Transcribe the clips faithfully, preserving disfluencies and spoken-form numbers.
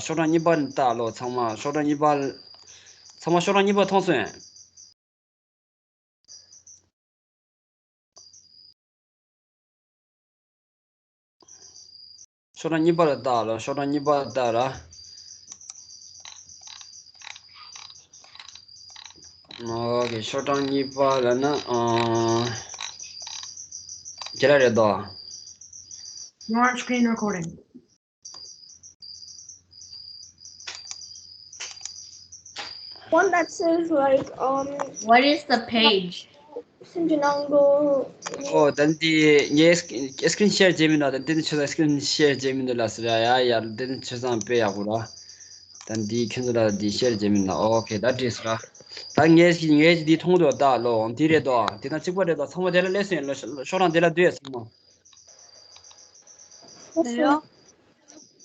ཤོག་གྲངས་གཉིས་པ་ནས་བལྟ་ལོ། ཚང་མ་ཤོག་གྲངས་གཉིས་པ། ཚང་མ་ཤོག་གྲངས་གཉིས་པ་མཐོང་སོང་ངས། ཤོག་གྲངས་གཉིས་པ་ལ་བལྟ་ལོ། ཤོག་གྲངས་གཉིས་པ་ལ་བལྟ་ར། ཨོ་ཁེ། ཤོག་གྲངས་གཉིས་པ་ལ་ན། ཨ། ཇེ་ལ་རེད་དོ། Your screen recording. One that says, like, um, What is the page? Sinjanango. ཨོ། ད་འདི་ངས་སི་ཀི་རིན་ཤེར་བྱེད་མི་འདུག་ད་འདི་ནི་ཆོས་སི་ཀི་རིན་ཤེར་བྱེད་མི་འདུག་ལ་ཟེར་ཡ། ཡ་ཡ། འདི་ནི་ཆོས་སང་དཔེ་ཡག་པོ་ར། ད་འདི་ཁྱོད་ཚོ་ལ་འདི་ཤེར་བྱེད་མི་འདུག་ཨོ་ཁེ། ད་འགྲིག་སོང་ར། ད་ངས་ངས་འདི་མཐོང་འདུག་ད་ལོ། འདི་རེད་དོ། འདི་དང་གཅིག་པ་རེད་དོ། ཚང་མ་དེ་ལ་སླེབས་སོང་ཡ། ལོ་ཤོག་གྲངས་དེ་ལ་བསྡུས་ཡ་ཚང་མ།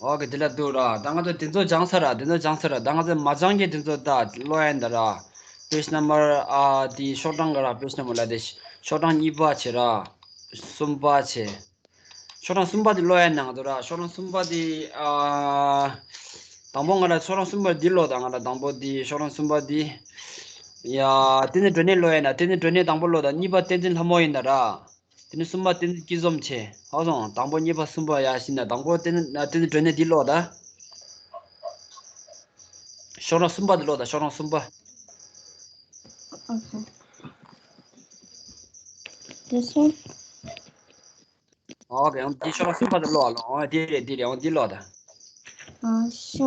ཨོ་ཁེ། དེ་ལ་འདུག་ར། ད་ང་ཚོ་དེ་ཚོ་སྦྱངས་ཚར་ར། དེ་ཚོ་སྦྱངས་ཚར་ར། ད་ང་ཚོ་མ་སྦྱངས་ཀྱི་དེ་ཚོ་ད་ཀློག་ཡ་ཡིན་ད་ར། པེ་ཇི་ནམ་བར། ཨ། དེ་ཤོག་གྲངས་ག་ར། པེ་ཇི་ནམ་བར་ལ་དེ་ཤོག་གྲངས་གཉིས་པ་བྱེད་ར། གསུམ་པ་བྱེད། ཤོག་གྲངས་གསུམ་པ་དེ་ཀློག་ཡ་ཡིན་ན་ང་ཚོ་ར། ཤོག་གྲངས་གསུམ་པ་དེ། ཨ། དང་པོ་ང་ལ་ཤོག་གྲངས་གསུམ་པ་འདི་ཀློག་ད། ང་ལ་དང་པོ་དེ་ཤོག་གྲངས་གསུམ་པ་དེ། ཡ། དེ་ནས་སྒྲོན་གནས་ཀློག་ཡ་ཡིན་ན། དེ་ནས་སྒྲོན་གནས་དང་པོ་ཀློག་ད། གཉིས་པ་བསྟན་འཛིན་ལྷ་མོ་ཡིན་ད་ར། དེ་ནས་གསུམ་པ་བསྟན་འཛིན་སྐྱིད་འཛོམས་བྱས། ཧ་སོང་། དང་པོ་གཉིས་པ་གསུམ་པ་ཡ་ཤི་ན། དང་པོ་བསྟན་བསྟན་འཛིན་སྒྲོན་གནས་འདི་ཀློག་ད། ཤོག་གྲངས་གསུམ་པ་འདི་ཀློག་ད། ཤོག་གྲངས་གསུམ་པ། Okay. This one? ཨོ་ཁེ། འདི་ཤོག་གྲངས་གསུམ་པ་འདི་ཀློག་ལོ། ཨོ་འདི་རེད། འདི་རེད། ཨོ་འདི་ཀློག་ད། ཨ། ཤ།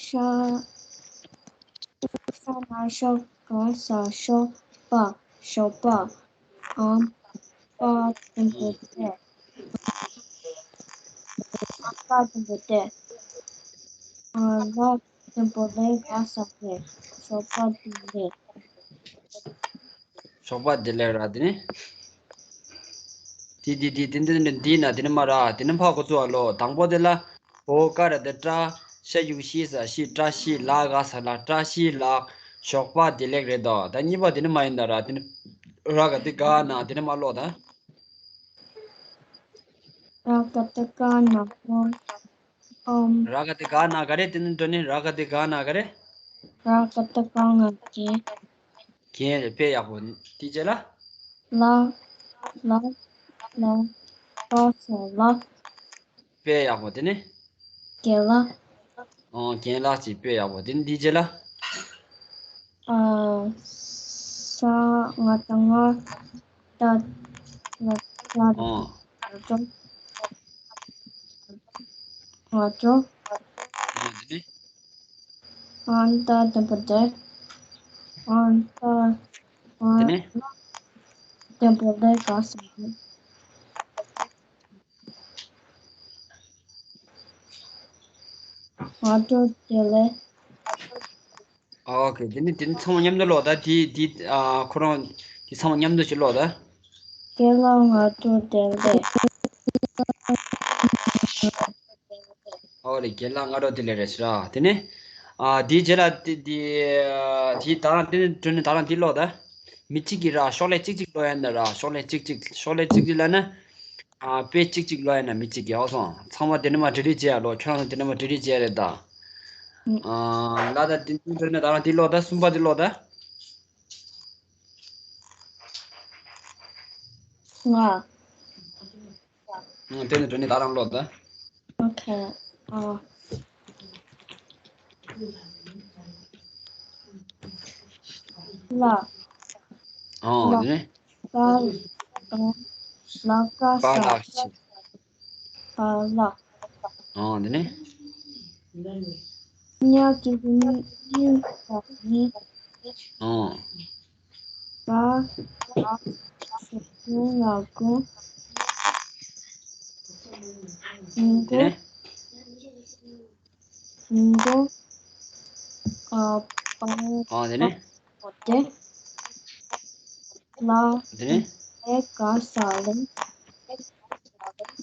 ཤ། ཤ་ན་ཤོ་ག་ས་ཤོག་པ། ཤོག་པ། ཨམ་པ་དུམ་བུ་བཏེག་ཨམ་པ་དུམ་བུ་བཏེག་ཨ། ལ་དུམ་བུ་ལེ་ག་ས་ལེགས། ཞོགས་པ་བདེ་ལེགས། ཞོགས་པ་བདེ་ལེགས་ར། དེ་ནས་དེ་དེ་དེ་དེ་འདི་འདི་ན་དེ་ནི་མ་ར། དེ་ནི་ཕ་གོ་ཚུ་བ་ལོ། དང་པོ་དེ་ལ་ཨོ་ཀ་ར་དེ་བཀྲ། ཤ་ཡུག་ཤི་ས་ཤི། བཀྲ་ཤིས་ལགས། ག་ས་ལགས། བཀྲ་ཤིས་ལགས། ཞོགས་པ་བདེ་ལེགས་རེད་དོ། ད་གཉིས་པ་དེ་ནི་མ་ཡིན་ད་ར། དེ་ནི་ར་ག་དེ་ག་ན་དེ་ནི་མ་ལོ་ད། ར་ག་དེ་ག་ན་ཨོ། ཨམ། ར་ག་དེ་ག་ན་ག་རེ། དེ་ནི་འགྲོ་ནི་ར་ག་དེ་ག་ན་ག་རེ། ར་ག་དེ་ག་ན་གན། གན་རེད། དཔེ་ཡག་པོ། དེ་རྗེས་ལ། ལ། ལ། ལ། ལ་ས་ལ། དཔེ་ཡག་པོ། དེ་ནི། གན་ལ། ཨོ་གན་ལ་ཅིག་དཔེ་ཡག་པོ། དེ་ནི་དེ་རྗེས་ལ། ཨ། ས། ང་དང་ང་། ད། ང་ད། ཨོ། ང་ཅོ། ང་ཅོ། ཨོ་དེ་ནི། ཨན་ད་དེ་པོ་དེ། ཨན་ད། དེ་ནི། དེ་པོ་དེ་ག་ས། ང་ཅོ་དེ་ལེ། ཨོ་ཁེ། དེ་ནི་དེ་ནི་ཚང་མ་མཉམ་དུ་ཀློག་ད། དེ་དེ་ཨ་ཁོ་རང་དེ་ཚང་མ་མཉམ་དུ་ཅིག་ཀློག་ད། རྒན་ལགས་སྔ་དྲོ་བདེ་ལེགས། ཨོ་རེད། རྒན་ལགས་སྔ་དྲོ་བདེ་ལེགས་རེད་ཟེར་ར། དེ་ནི་ཨ་དེའི་རྗེས་ལ་དེ་དེ་དེ་ད་རང་དེ་ནི་དྲན་ནས་ད་རང་དེ་ཀློག་ད། མི་གཅིག་གིས་ར་ཤོག་ལྷེ་གཅིག་གཅིག་ཀློག་ཡ་འདི་ར། ཤོག་ལྷེ་གཅིག་གཅིག་ཤོག་ལྷེ་གཅིག་གཅིག་ལབ་ན། ཨ་དཔེ་གཅིག་གཅིག་ཀློག་ཡ་ན་མི་གཅིག་གིས། ཨོ་སོང་། ཚང་མ་དེ་ནི་མ་འབྲི་རིགས་བྱེད་ཡ་ལོ། ཁྱོད་རང་ཚོ་དེ་ནི་མ་འབྲི་རིགས་བྱེད་ཡ་རེད་ད། ཨ་ལ་ད་དེ་དེ་ནི་ད་རང་དེ་ཀློག་ད། གསུམ་པ་དེ་ཀློག་ད། ང་། ཨ་དེ་ནི་དེ་ནི་ད་རང་ཀློག་ད། ཨོ་ཁེ། ཨ། ལ། ཨོ་ལ། དེ་ནི། ཀ། ཀ། ལ་ཀ་ས། པ་ལགས་ཀྱིས། པ་ལགས། ཨོ་དེ་ནི། ཉ་གི་གུ་ཉི། གཉིས་པ་གཉིས། ཨོ། ག། ག། ས་གུ་ང་གུ། ཉིན་གུ། དེ་ནི། ཉིན་གུ། ཨ། པ། ཨོ་དེ་ནི། པ་དེ། ལ། དེ་ནི། ལེ་ག་ས་ལེགས།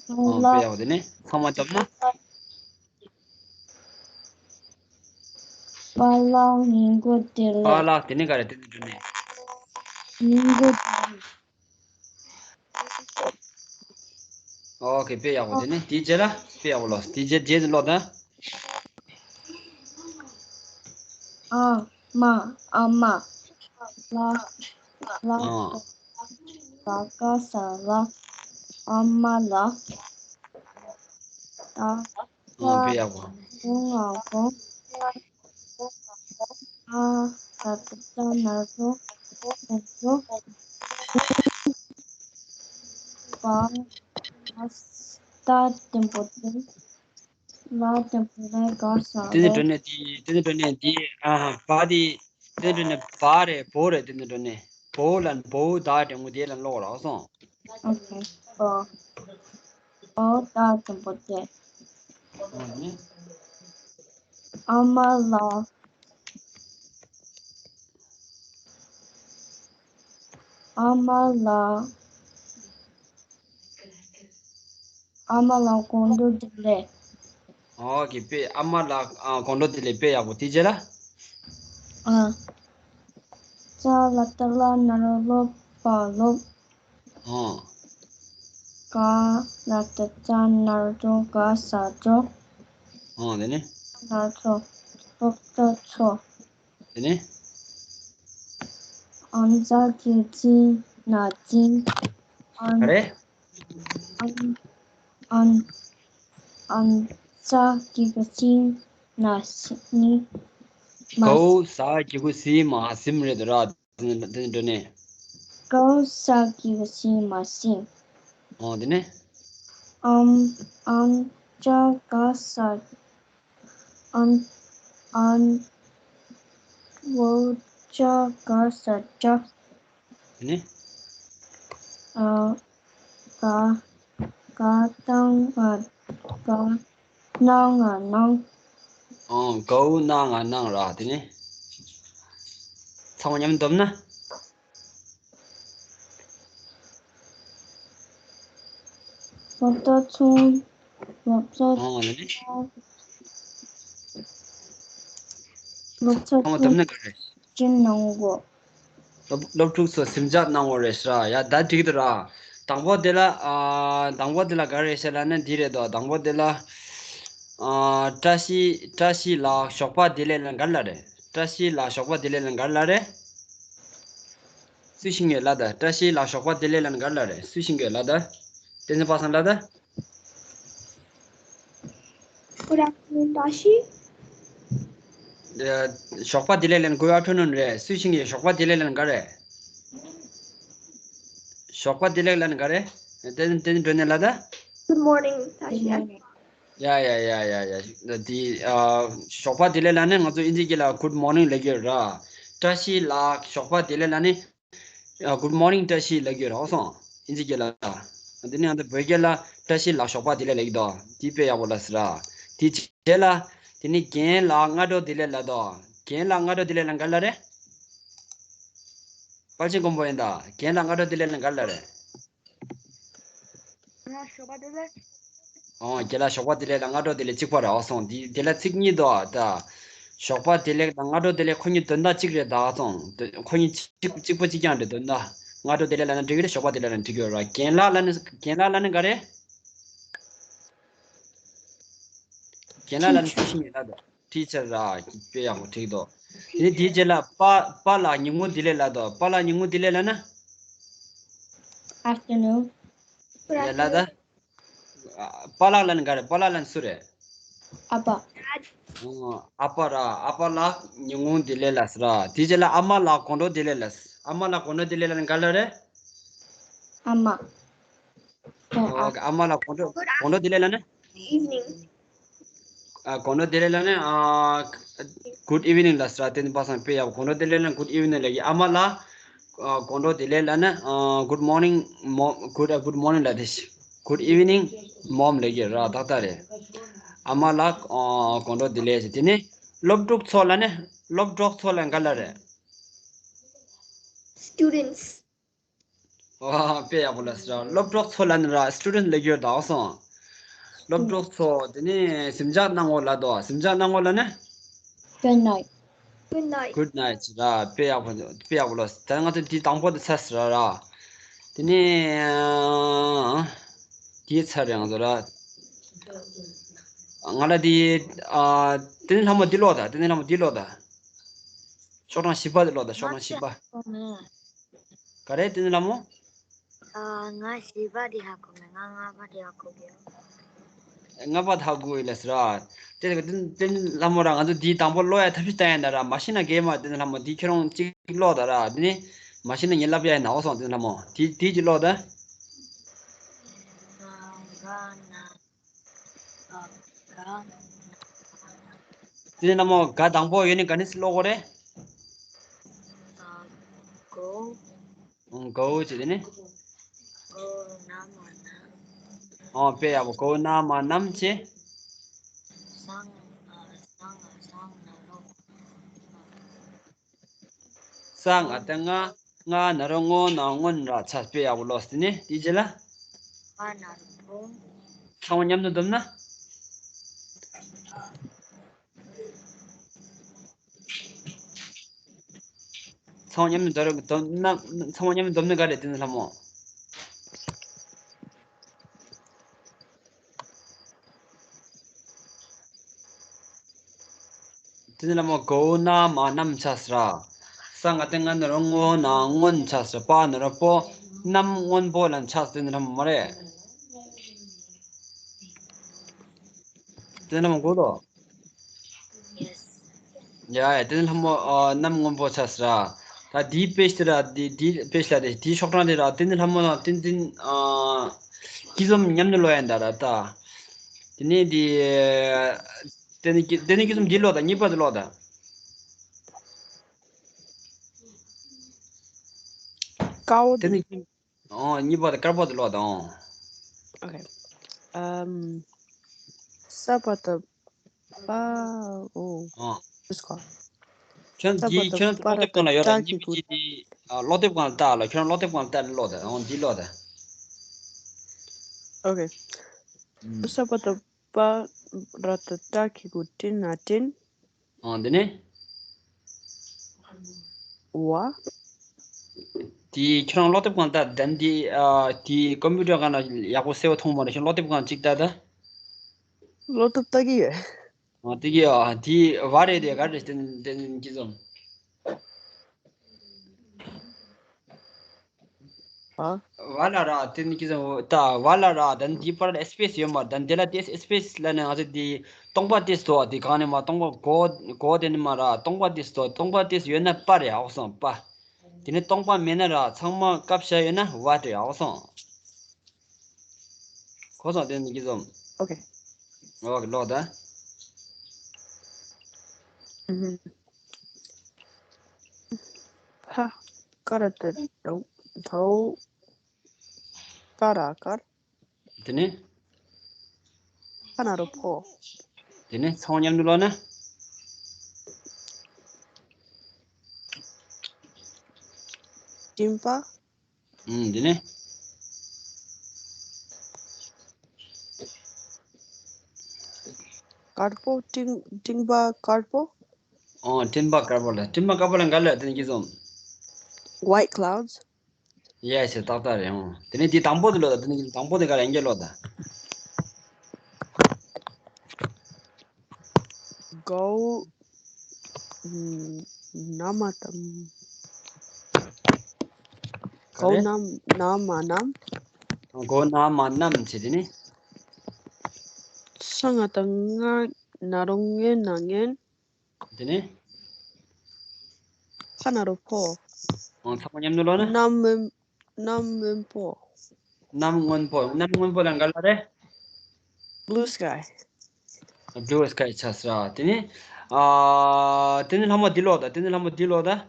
པ་ཨོ་དཔེ་ལགས། ཡག་པོ། དེ་ནི་ཚང་མ་བརྒྱབ་ན། པ་ལགས་ཉིན་གུང་བདེ་ལེགས། པ་ལགས་དེ་ནི་ག་རེ། དེ་ནི་འགྲོ་ནས། ཉིན་གུང་བདེ་ལེགས། ཨོ་ཁེ། དཔེ་ཡག་པོ། དེ་ནི་དེའི་རྗེས་ལ། དཔེ་ཡག་པོ་ལོ། དེའི་རྗེས་རྗེས་ཀློག་ད། ཨ་མ། ཨ་མ། ལ། ལ། ཨ། ལ་ག་ས་ལ། ཨ་མ་ལ། ད། ཨ། དཔེ་ཡག་པོ། གོང་ང་གོང་། ཨ། ད་ད་ད་ན་རོ། ན་རོ། པ། ད་ལྟད་མོ་དེ། ལ་དང་པོ་ལ་ག་ས་དེ་ནས་ལོ། འགྲོ་ནས་དེ། དེ་ནས་འགྲོ་ནས་དེ། ཨ་ཧ། བ་དེ། དེ་ནས་འགྲོ་ནས་བ་རེད། བོ་རེད། དེ་ནས་འགྲོ་ནས་བོ་ལ། བོ་ད་དྲང་མོ་དེ་ལ་ཀློག་རོགས་སོང་། ཨོ་ཁེ། བོ། བོ་ད་དང་པོ་དེ། ཨ་ནི། ཨ་མ་ལ། ཨ་མ་ལ། ཨ་མ་ལ་དགོང་དྲོ་བདེ་ལེགས། ཨོ་ཁེ། དཔེ། ཨ་མ་ལ། ཨ། དགོང་དྲོ་བདེ་ལེགས། དཔེ་ཡག་པོ། དེ་རྗེས་ལ། ཨ། ཙ་ལ་ཏ་ལ་ན་རོ་ལོ། པ་ལོབས། ཨོ། ག་ལ་ཏ་ཙ་ན་རོ་གྲོ། ག་ས་གྲོགས། ཨོ། དེ་ནས། ན་ཚོ། ལོབས་ཚོ་ཚོ། དེ་ནས། ཨན་ཙ་གི་གུ་ཙི་ན་ཙིང་། ཨན། ག་རེ། ཨན། ཨན། ཨན་ཙ་གི་གུ་ཙི་ན་ཙིང་། ནི། མ། གའུ་ས་གི་གུ་སི་མ་སིམ་རེད་དོ་ར། དེ་ནས་འགྲོ་ནས། གའུ་ས་གི་གུ་སི་མ་སིམ། ཨོ། དེ་ནས། ཨམ། ཨན་ཅ་ག་ས། ཨན། ཨན། ཝོ་ཅ་ག་ས་ཅག། དེ་ནས། ཨ། ག། ག་ཏང་ང་ག། ནང་ང་ནང་། ཨང་། གའུ་ན་ང་ནང་ར། དེ་ནས། ཚང་མ་མཉམ་འདོམས་ན། སློབ་གྲྭ་ཚུན། སློབ་གྲྭ། ཨང་། དེ་ནས། སློབ་གྲྭ་ཚང་མ་ཚུན། འདོམས་ན་ག་རེ། ཅིན་ནང་གོ། སློབ། སློབ་ཕྲུག་ཚོ་ཟིན་བྲིས་གནང་དགོས་རེད་ཟེར་ར། ཡ། ད་འགྲིག་འདུག་ར། དང་པོ་དེ་ལ། ཨ། དང་པོ་དེ་ལ་ག་རེ་ཟེར་ལབ་ན་འདི་རེད་དོ། དང་པོ་དེ་ལ། ཨ། བཀྲ་ཤིས། བཀྲ་ཤིས་ལགས་ཞོགས་པ་བདེ་ལེགས་ལབ་ན་ག་རེ་ལབ་རེད། བཀྲ་ཤིས་ལགས་ཞོགས་པ་བདེ་ལེགས་ལབ་ན་ག་རེ་ལབ་རེད། སུས་ཤེས་ཀྱི་ཡོད་ལབ་ད། བཀྲ་ཤིས་ལགས་ཞོགས་པ་བདེ་ལེགས་ལབ་ན་ག་རེ་ལབ་རེད། སུས་ཤེས་ཀྱི་ཡོད་ལབ་ད། བསྟན་འཛིན་པ་སངས་ལབ་ད། Good afternoon, Tashi. ཨ། ཞོགས་པ་བདེ་ལེགས་ལབ་ན། Good afternoon རེད། སུས་ཤེས་ཀྱི་ཡོད། ཞོགས་པ་བདེ་ལེགས་ལབ་ན་ག་རེ། ཞོགས་པ་བདེ་ལེགས་ལབ་ན་ག་རེ། དེ་དེ་འགྲོ་ནས་ལབ་ད། Good morning, Tashi. Good morning. ཡ་ཡ་ཡ་ཡ་ཡ། དེ། ཨ། ཞོགས་པ་བདེ་ལེགས་ལབ་ན་ང་ཚོ་དབྱིན་ཇི་སྐད་ལ་good morning ལབ་ཀྱི་ཡོད་ར། བཀྲ་ཤིས་ལགས་ཞོགས་པ་བདེ་ལེགས་ལབ་ན། ཨ། Good morning བཀྲ་ཤིས་ལབ་ཀྱི་ཡོད་ར། ཨོ་སོང་། དབྱིན་ཇི་སྐད་ལ། དེ་ནས་ང་ཚོ་བོད་སྐད་ལ་བཀྲ་ཤིས་ལགས་ཞོགས་པ་བདེ་ལེགས་ལབ་ཀྱི་འདུག་དེ་དཔེ་ཡག་པོ་ལབ་ཟེར་ར། དེ་རྗེས་ལ། དེ་ནས་རྒན་ལགས་སྔ་དྲོ་བདེ་ལེགས་ལབ་འདུག་རྒན་ལགས་སྔ་དྲོ་བདེ་ལེགས་ལབ་ན་ག་རེ་ལབ་རེད། དཔལ་ཆེན་མགོན་པོ་ཡིན་ད། རྒན་ལགས་སྔ་དྲོ་བདེ་ལེགས་ལབ་ན་ག་རེ་ལབ་རེད། ང་ཞོགས་པ་བདེ་ལེགས། ཨོ། རྒན་ལགས་ཞོགས་པ་བདེ་ལེགས་དང་སྔ་དྲོ་བདེ་ལེགས་གཅིག་པ་རེད། ཨོ་སོང་། འདི་དེ་ལ་ཚིག་གཉིས་འདུག་ད། ཞོགས་པ་བདེ་ལེགས་དང་སྔ་དྲོ་བདེ་ལེགས་ཁོ་གཉིས་དོན་དག་གཅིག་རེད་ད། ཨོ་སོང་། དོ། ཁོ་གཉིས་གཅིག་གཅིག་པ་གཅིག་རྐྱང་རེད། དོན་དག་སྔ་དྲོ་བདེ་ལེགས་ལབ་ན་འགྲིག་གི་རེད། ཞོགས་པ་བདེ་ལེགས་ལབ་ན་འགྲིག་གི་རེད། རྒན་ལགས་ལབ་ན། རྒན་ལགས་ལབ་ན་ག་རེ། རྒན་ལགས་ལབ་ན་ཊི་ཆར་ཤེས་ཀྱི་ཡོད་ལབ་འདུག་ཊི་ཆར་ར། དཔེ་ཡག་པོ་འགྲིག་འདུག་དེ་ནས་དེའི་རྗེས་ལ་པ། པཱ་ལགས་ཉིན་གུང་བདེ་ལེགས་ལབ་འདུག་པཱ་ལགས་ཉིན་གུང་བདེ་ལེགས་ལབ་ན། Afternoon. ཡ་ལབ་ད། ཨ། པཱ་ལགས་ལབ་ན་ག་རེ། པཱ་ལགས་ལབ་ན་སུ་རེད། ཨ་ཕ། ཨོ། ཨ་ཕ་ར། ཨ་ཕ་ལགས་ཉིན་གུང་བདེ་ལེགས་ལབ་ཟེར་ར། དེའི་རྗེས་ལ་ཨ་མ་ལགས་དགོང་དྲོ་བདེ་ལེགས་ལབ། ཨ་མ་ལགས་དགོང་དྲོ་བདེ་ལེགས་ལབ་ན་ག་རེ་ལབ་རེད། ཨ་མ། ཨོ། ཨ་མ་ལགས་དགོང་དྲོ། དགོང་དྲོ་བདེ་ལེགས་ལབ་ན། Evening. ཨ། དགོང་དྲོ་བདེ་ལེགས་ལབ་ན། ཨ། Good evening ལབ་ཟེར་ར། དེ་ནི་པ་སངས་དཔེ་ཡག་པོ། དགོང་དྲོ་བདེ་ལེགས་ལབ་ན་Good evening ལབ་ཀྱི། ཨ་མ་ལགས། ཨ། དགོང་དྲོ་བདེ་ལེགས་ལབ་ན། ཨ། Good morning mom. Good, ཨ། Good morning ལབ་དེ། Good evening mom ལབ་ཀྱི་ར། ཏག་ཏག་རེད། ཨ་མ་ལགས། ཨ། དགོང་དྲོ་བདེ་ལེགས་ཟེར། དེ་ནི་སློབ་ཕྲུག་ཚོ་ལབ་ན། སློབ་གྲོགས་ཚོ་ལབ་ན་ག་རེ་ལབ་རེད། Students. ཨོ། དཔེ་ཡག་པོ་ལབ་ཟེར་ར། སློབ་གྲོགས་ཚོ་ལབ་ན་ར། Student ལབ་ཀྱི་ཡོད་ད། ཨོ་སོང་། སློབ་གྲོགས་ཚོ། དེ་ནས་གཟིམ་འཇག་གནང་གོ་ལབ་དོ། གཟིམ་འཇག་གནང་གོ་ལབ་ན། Good night. Good night. Good night ར། དཔེ་ཡག་པོ། དཔེ་ཡག་པོ་ལབ། ད་ང་ཚོ་འདི་དང་པོ་དེ་ཚར་ཟེར་ར་ར། དེ་ནས་དེ་ཚར་རེད་ང་ཚོ་ར། ང་ལ་དེ། ཨ། དེ་ནས་ལྷ་མོ་འདི་ཀློག་ད། དེ་ནས་ལྷ་མོ་འདི་ཀློག་ད། ཤོག་གྲངས་བཞི་པ་དེ་ཀློག་དང་། ཤོག་གྲངས་བཞི་པ། ང་ཤེས་གོ་མེད། ག་རེ་བསྟན་འཛིན་ལྷ་མོ། ཨ། ང་བཞི་པ་དེ་ཧ་གོ་མེད། ང་ལྔ་པ་དེ་ཧ་གོ་གི་ཡོད། ལྔ་པ་དེ་ཧ་གོ་ཡོད་ལགས་སོ་ར། དེ་བསྟན་འཛིན་ལྷ་མོ་ར། ང་ཚོ་འདིའི་དང་པོ་ཀློག་ཡ་ཐབས་ཤེས་བསྟན་ཡ་ན་ར། མ་ཤེས་ན་གལ་མ། བསྟན་འཛིན་ལྷ་མོ། འདི་ཁྱོད་རང་གཅིག་ཀློག་དང་ར། དེ་ནས་མ་ཤེས་ན་ངས་ལབ་ཡ་ཡིན། ཨོ་སོང་། བསྟན་འཛིན་ལྷ་མོ། དེ་དེ་གཅིག་ཀློག་དང་། ང་ང་ན། ཨ། ག། བསྟན་འཛིན་ལྷ་མོ། ག་དང་པོ་ཡོད་ནི་ག་ནས་ཀློག་དགོས་རེད། ཨ། གོ། ཨང་། གོ་བྱས། དེ་ནས། གོ་ན་མ་ན། ཨང་། དཔེ་ཡག་པོ། གོ་ན་མ་ནམ་བྱས། ས་ང་། ཨ། ས་ང་། ས་ང་ན་རོ། ས་ང་སྟེ་སྔ། སྔ་ན་རོ་སྔོ་ན་སྔོན་ར་ཆ། དཔེ་ཡག་པོ་ཀློག་སྟེ་ནི། དེའི་རྗེས་ལ། པ་ན་རོ་པོ། ཚང་མ་མཉམ་དུ་བསྡོམས་ན། ཚང་མ་མཉམ་དུ་བསྡོམས་ན། ཚང་མ་མཉམ་དུ་བསྡོམས་ན་ག་རེ། བསྟན་འཛིན་ལྷ་མོ། བསྟན་འཛིན་ལྷ་མོ། གོ་ན་མ་ནམ་ཆ་ཟེར་ར། ས་ང་སྟེ་སྔ་ན་རོ་སྔོ་ན་སྔོན་ཆ་ཟེར། པ་ན་རོ་པོ། ནམ་སྔོན་པོ་ལ་ཆ་ཟེར། བསྟན་འཛིན་ལྷ་མོ་མ་རེད། བསྟན་འཛིན་ལྷ་མོ་གོ་འདུག་ཡ་ཡ། བསྟན་འཛིན་ལྷ་མོ། ཨ། ནམ་སྔོན་པོ་ཆ་ཟེར་ར། ད་འདིའི་པེ་ཇི་དེ་ར། འདི་འདིའི་པེ་ཇི་ལ་དེ། འདིའི་ཤོག་གྲངས་དེ་ར། བསྟན་འཛིན་ལྷ་མོ་དང་བསྟན་འཛིན། ཨ། སྐྱིད་འཛོམས་མཉམ་དུ་ཀློག་ཡ་ཡིན་ད་ར་ད། དེ་ནས་འདི། དེ་ནས་སྐྱིད། དེ་ནས་སྐྱིད་འཛོམས། འདི་ཀློག་དང་། གཉིས་པ་དེ་ཀློག་དང་། དཀར་པོ་དེ། དེ་ནས་སྐྱིད། ཨོ། གཉིས་པ་དེ། དཀར་པོ་དེ་ཀློག་དང་། ཨོ། ཨོ་ཁེ། ཨམ། ས་པ་བཏགས་པ། ཨོ། ཨོ། ཨོ་ཁེ། ཁྱོད་ས་པ་འདི། བཏགས་ཁྱོད་པ་ར་ཀློག་དེབ་སྒང་ལ་ཡོད་ར། པ་གི་གུ། གཉིས་པ་གཅིག་དེ། ཨ། ཀློག་དེབ་སྒང་ལ་ལྟ་ལ། ཁྱོད་རང་ཀློག་དེབ་སྒང་ལ་ལྟ་ལ་ཀློག་དང་། ཨོ། འདི་ཀློག་དང་། ཨོ་ཁེ། ཨུམ། ས་པ་བཏགས་པ་ར་བཏགས་པྲ་གི་གུ་སྤྲིན་ན་སྤྲིན། ཨང་། དེ་ནས། ཝ། དེ་ཁྱོད་རང་ཀློག་དེབ་སྒང་ལྟ། དན་དེ། ཨ། དེ་ཀམ་པུ་ཊར་སྒང་ལ་ཡག་པོ་གསལ་པོ་མཐོང་མ་རེད། ཁྱོད་ཀློག་དེབ་སྒང་གཅིག་ལྟ་ད། ཀློག་དེབ་ལྟ་གི་ཡོད། ཨ། ལྟ་གི་ཡོད། ཨ། དེ་ཝ་རེད་དེ། ག་རེ་རེད། དེ་དེ་སྐྱིད་འཛོམས། ཨ། ཝ་ལ་ར། དེ་ནི་སྐྱིད་འཛོམས། ད་ཝ་ལ་ར། དན་དེའི་བར་ལ་སི་པེ་སི་ཡོད་མ་རེད། དན་དེ་ལ་དེ་སི་པེ་སི་ལ་ནི་ང་ཚོ་དེ་སྟོང་པ་དེ་སུ་དོ། དེ་གང་ནས་མ། སྟོང་པ་གོ་གོ་དེ་ནི་མ་ར། སྟོང་པ་དེ་སུ་དོ། སྟོང་པ་དེ་སུ་ཡོད་ན་པ་རེད། ཨོ་སོང་། པ། དེ་ནི་སྟོང་པ་མེད་ན་ར། ཚང་མ་ཀ་བཞག་ཡོད་ན་ཝ་རེད། ཨོ་སོང་། གོ་སོང་། དེ་ནི་སྐྱིད་འཛོམས། ཨོ་ཁེ། ཨོ་ཁེ། ཀློག་ད། ཨུམ། ཧ། ཀ་ར་བཏགས་དོ། དོ། ཀ་ར་དཀར། དེ་ནས། ཕ་ན་རོ་ཕོ། དེ་ནས་ཚང་མ་མཉམ་དུ་ཀློག་ན། སྤྲིན་པ། ཨུམ། དེ་ནས། དཀར་པོ། སྤྲིན་སྤྲིན་པ་དཀར་པོ། ཨོ། སྤྲིན་པ་དཀར་པོ་ལ། སྤྲིན་པ་དཀར་པོ་ལ་ག་རེ་ལབ། དེ་ནས་སྐྱིད་འཛོམས། White clouds. ཡེ་ཤེས། ཏག་ཏག་རེད། ཨོ། དེ་ནས་དེ་དང་པོ་དེ་ཀློག་དང་། དེ་ནས་དང་པོ་དེ་ག་རེ་ཡིན་ཀློག་དང་། གོ་ན་མ་ནམ། གོ་ན་མ་ནམ། གོ་ན་མ་ནམ་བྱས། དེ་ནས། ས་ང་བཏགས་སྔ། ན་རོ་སྔོ་ན་སྔོན། དེ་ནས། ཕ་ན་རོ་ཕོ། ཨང་། ཚང་མ་མཉམ་དུ་ཀློག་ན། གནམ་སྔོན། གནམ་སྔོན་པོ། གནམ་སྔོན་པོ། གནམ་སྔོན་པོ་ལ་ག་རེ་ལབ་རེད། Blue sky. Blue sky ཆགས་སོང་། དེ་ནས། ཨ། དེ་ནས་ལྷ་མོ་འདི་ཀློག་དང་། དེ་ནས་ལྷ་མོ་འདི་ཀློག་དང་།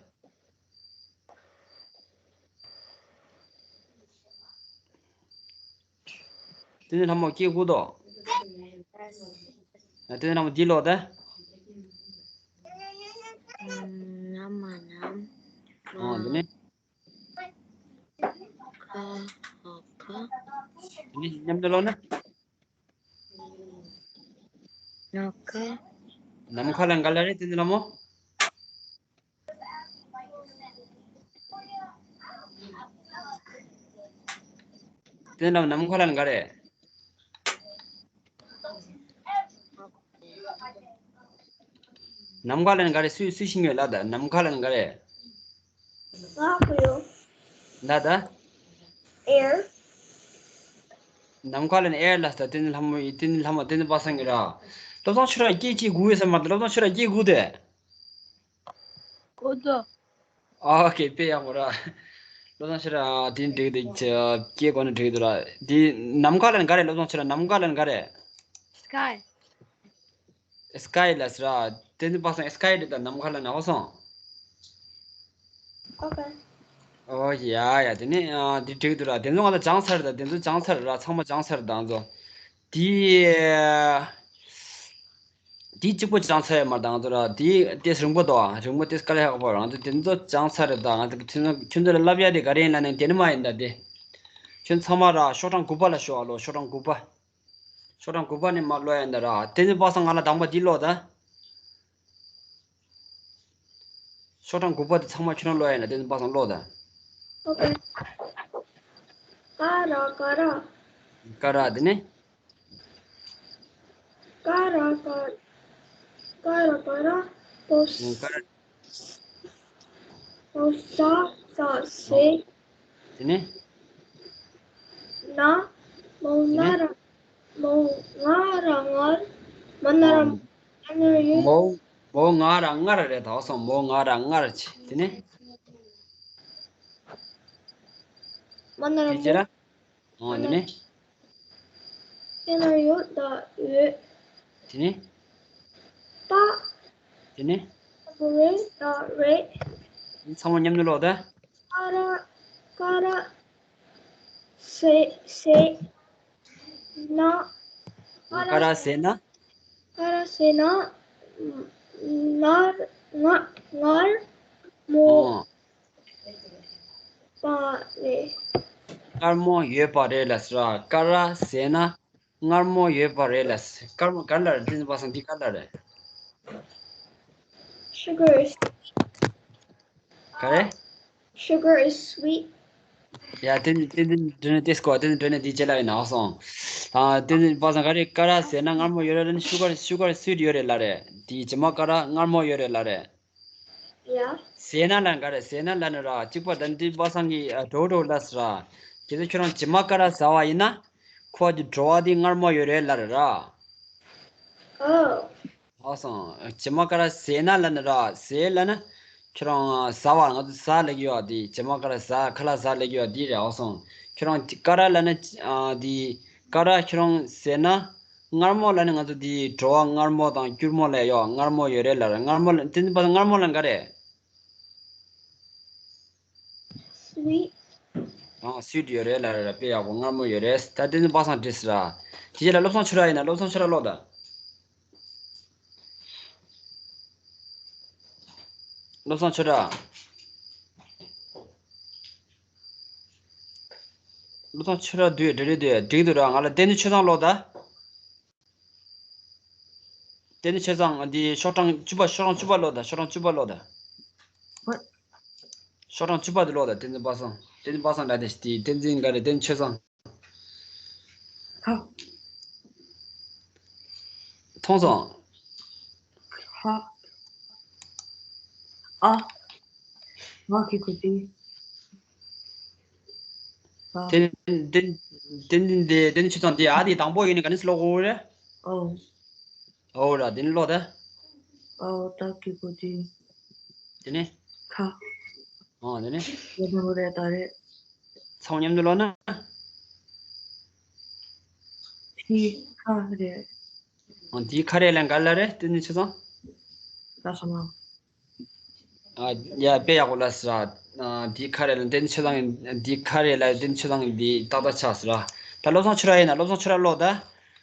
དེ་ནས་ལྷ་མོ་སྐད་ཁུག་དོ། དེ་ནས་ལྷ་མོ་འདི་ཀློག་དང་། ན་མ་ནམ། ཨ། དེ་ནས། ཁ་ཧ་ཁ། དེ་ནས་མཉམ་དུ་ཀློག་ན། ནམ་མཁའ། ནམ་མཁའ་ལ་ག་རེ་ལབ་རེད། དེ་ནས་ལྷ་མོ། དེ་ནས་ནམ་མཁའ་ལ་ག་རེ། ནམ་མཁའ་ལ་ནི་ག་རེ། སུས་སུས་ཤེས་ཡོད་ལབ་ད། ནམ་མཁའ་ལ་ནི་ག་རེ། ང་གོ་ཡོད། ད་ད། air། ནམ་མཁའ་ལ་ནི་air ལབ་ད། དེ་ནི་ལྷ་མོ་ཡིན། དེ་ནི་ལྷ་མོ། དེ་ནི་པ་སངས་ཀྱི་ར། བློ་བཟང་ཁྱོད་ར་སྐད་ཅིག་གོ་ཡོད་ས་མ་རེད། བློ་བཟང་ཁྱོད་ར་སྐད་གོ་དེ། གོ་དོ། ཨོ་ཁེ། དཔེ་ཡག་པོ་ར། བློ་བཟང་ཁྱོད་ར་དེ་འགྲིག་དེ་སྐད་གོ་ན་འགྲིག་དེ་ར། དེ་ནམ་མཁའ་ལ་ནི་ག་རེ། བློ་བཟང་ཁྱོད་ར་ནམ་མཁའ་ལ་ནི་ག་རེ། sky། sky ལ་ཟེར་ར། དེ་ཚོ་པ་སངས་sky རེད་ད། ནམ་མཁའ་ལ་ནི་ཧོ་སོང་། ཨོ་ཁེ། ཨོ་ཡ་ཡ། དེ་ནི་ཨ་དེ་འགྲིག་འདུག་ར། དེ་ཚོ་ང་ཚོ་སྦྱངས་ཚར་རེད་ད། དེ་ཚོ་སྦྱངས་ཚར་རེད་ར། ཚང་མ་སྦྱངས་ཚར་རེད་ད་ང་ཚོ། དེ་དེ་གཅིག་པོ་སྦྱངས་ཚར་ཡོད་མ་རེད་ད་ང་ཚོ་ར། དེ་ཏེས་རིང་པོ་འདུག་ཨ། རིང་པོ་ཏེས་དཀའ་ལས་ཁག་པོ་རེད། ང་ཚོ་དེ་ཚོ་སྦྱངས་ཚར་རེད་ད། ང་ཚོ་ཁྱོད་ཚོ་ཁྱོད་ཚོ་ལ་བསླབ་ཡ་དེ་ག་རེ་ཡིན་ལབ་ན་དེ་ནི་མ་ཡིན་ད་དེ། ཁྱོད་ཚང་མ་ར་ཤོག་གྲངས་དགུ་པ་ལ་ཤོག་ཨ་ལོ། ཤོག་གྲངས་དགུ་པ། ཤོག་གྲངས་དགུ་པ་ནས་མར་ཀློག་ཡ་ཡིན་ད་ར། དེ་ནི་པ་སངས་ང་ལ་དང་པོ་འདི་ཀློག་ད། ཤོག་གྲངས་དགུ་པ་དེ་ཚང་མ་ཁྱོད་རང་ཀློག་ཡ་ཡིན་ན། དེ་ནི་པ་སངས་ཀློག་ད། ཨོ་ཁེ། ཀ་ར་ཀ་ར། ཀ་ར། དེ་ནི། ཀ་ར་ཀ་ར། ཀ་ར་ཀ་ར། པོ། ཀ་ར། པོ་ས་ས་སེ། དེ་ནི། ན། མོ་ན་ར། མོ་ང་ར་ངར། མ་ན་ར་མོ། མ་ན་ར་ཡོད། མོ། མོ་ང་ར་ངར་རེད་ད་སོང་། མོ་ང་ར་ངར་ཆེ། དེ་ནི། མ་ན་ར་དེ་ཅི་མོ། ར། ཨོ་དེ་ནི། ཡ་ན་ཡོད་ད་ཡོད། དེ་ནི། ད། དེ་ནི། ད་རེད་ད་རེད། ཚང་མ་མཉམ་དུ་ཀློག་ད། ཀ་ར་ཀ་ར། སེ་སེ། ན། ཀ་ར་སེ་ན། ཀ་ར་སེ་ན། ངར་ང་ངར་མོ། ཨོ། པ་རེད། མངར་མོ་ཡོད་པ་རེད་ལ་ཟེར་ར། ཀ་ར་ཟས་ན་མངར་མོ་ཡོད་པ་རེད་ལ་ཟེར། མངར་མོ་ག་ལ་རེད། དེ་ཚོ་པ་སངས་འདི་ག་ལ་རེད། Sugar is ག་རེ། Sugar is sweet. ཡ་དེ་ནི་དེ་ནི་འདྲ་ནི་ཏེས་ཀོ་དེ་ནི་འདྲ་ནི་དེ་ཅེ་ལ་ཡིན་ནའོ་སོང་། ཨ་དེ་ནི་པ་སངས་ག་རེ། ཀ་ར་ཟས་ན་མངར་མོ་ཡོད་རེད་ལ་ནི་sugar sugar sweet ཡོད་རེད་ལ་རེད། དེ་ཇི་མ་ཀ་ར་མངར་མོ་ཡོད་རེད་ལ་རེད། ཡ། ཟས་ན་ལ་ག་རེ། ཟས་ན་ལ་ནི་ར་གཅིག་པ་དང་འདི་པ་སངས་ཀྱི་ཨ་འགྲོ་འགྲོ་ལ་ཟེར་ར། དེ་ཚོ་ཁྱོད་རང་ཇི་མ་ཀ་ར་ཟ་བ་ཡིན་ན། ཁོ་གི་བྲོ་བ་དེ་མངར་མོ་ཡོད་རེད་ལ་རེད་ར། ཨོ། ཨོ་སོང་། ཇི་མ་ཀ་ར་ཟས་ན་ལ་ནི་ར། ཟས་ལ་ནི་ཁྱོད་རང་ཟ་བ། ང་ཚོ་ཟ་ལ་གི་ཡོད་དེ། ཇི་མ་ཀ་ར་ཟ། ཁ་ལག་ཟ་ལ་གི་ཡོད་དེ་རེད། ཨོ་སོང་། ཁྱོད་རང་ཀ་ར་ལ་ནི་ཨ་དེ་ཀ་ར་ཁྱོད་རང་ཟས་ན། མངར་མོ་ལ་ནི་ང་ཚོ་དེ་བྲོ་བ་མངར་མོ་དང་སྐྱུར་མོ་ལ་ཡོད། མངར་མོ་ཡོད་རེད་ལ་ར། མངར་མོ་ལ་དེ་ནི་པ་སངས་མངར་མོ་ལ་ག་རེ། Sweet. ཨ་sweet ཡོད་རེད་ལ་ར། དཔེ་ཡག་པོ། མངར་མོ་ཡོད་རེད། ད་དེ་ནི་པ་སངས་འགྲིག་ཟེར་ར། དེ་རྗེས་ལ་བློ་བཟང་ཆོས་གྲགས་ཡིན་ན། བློ་བཟང་ཆོས་གྲགས་ཀློག་ད། བློ་བཟང་ཆོས་གྲགས། བློ་བཟང་ཆོས་གྲགས་འདུག་འགྲིག་རེད་འདུག་འགྲིག་འདུག་ར། ང་ལ་བསྟན་འཛིན་ཆོས་བཟང་ཀློག་ད། བསྟན་འཛིན་ཆོས་བཟང་འདི་ཤོག་གྲངས་བཅུ་པ། ཤོག་གྲངས་བཅུ་པ་ཀློག་ད། ཤོག་གྲངས་བཅུ་པ་ཀློག་ད། What? ཤོག་གྲངས་བཅུ་པ་དེ་ཀློག་ད། བསྟན་འཛིན་པ་སངས། བསྟན་འཛིན་པ་སངས་ལ་དེ་དེ་བསྟན་འཛིན་ག་རེ། བསྟན་འཛིན་ཆོས་བཟང་། ཧ། མཐོང་སོང་། ཧ། ཨ། ང་གི་གོ་དེ། ཨ། དེ་དེ་དེ་དེ་དེ་དེ་ཆུ་ཚང་དེ་ཨ་དེ་དང་པོ་ཡིན་ནི་ག་ནས་ཀློག་དགོས་རེད། ཨོ། ཨོ་ར་དེ་ནི་ཀློག་ད། ཨོ་ད་གི་གོ་དེ། དེ་ནི། ཁ། ཨོ་དེ་ནི། ཡོད་ནོ་རེད་ད་རེད། ཚང་མཉམ་དུ་ཀློག་ན། དེ་ཁ་རེད། ཨ་འདིའི་ཁ་རས་ལ་ག་ལ་རེད། བསྟན་འཛིན་ཆོས་བཟང་། ད་སོང་ང་། ཨ་ཡ་དཔེ་ཡག་པོ་ལ་ཟེར་ར། ཨ་འདིའི་ཁ་རས་ལ་བསྟན་འཛིན་ཆོས་བཟང་གི། འདིའི་ཁ་རས་ལ་བསྟན་འཛིན་ཆོས་བཟང་གི་འདི་ཏག་ཏག་ཆགས་ཟེར་ར། ད་བློ་བཟང་ཆོས་གྲགས་ཡིན་ན། བློ་བཟང་ཆོས་གྲགས་ཀློག་ད།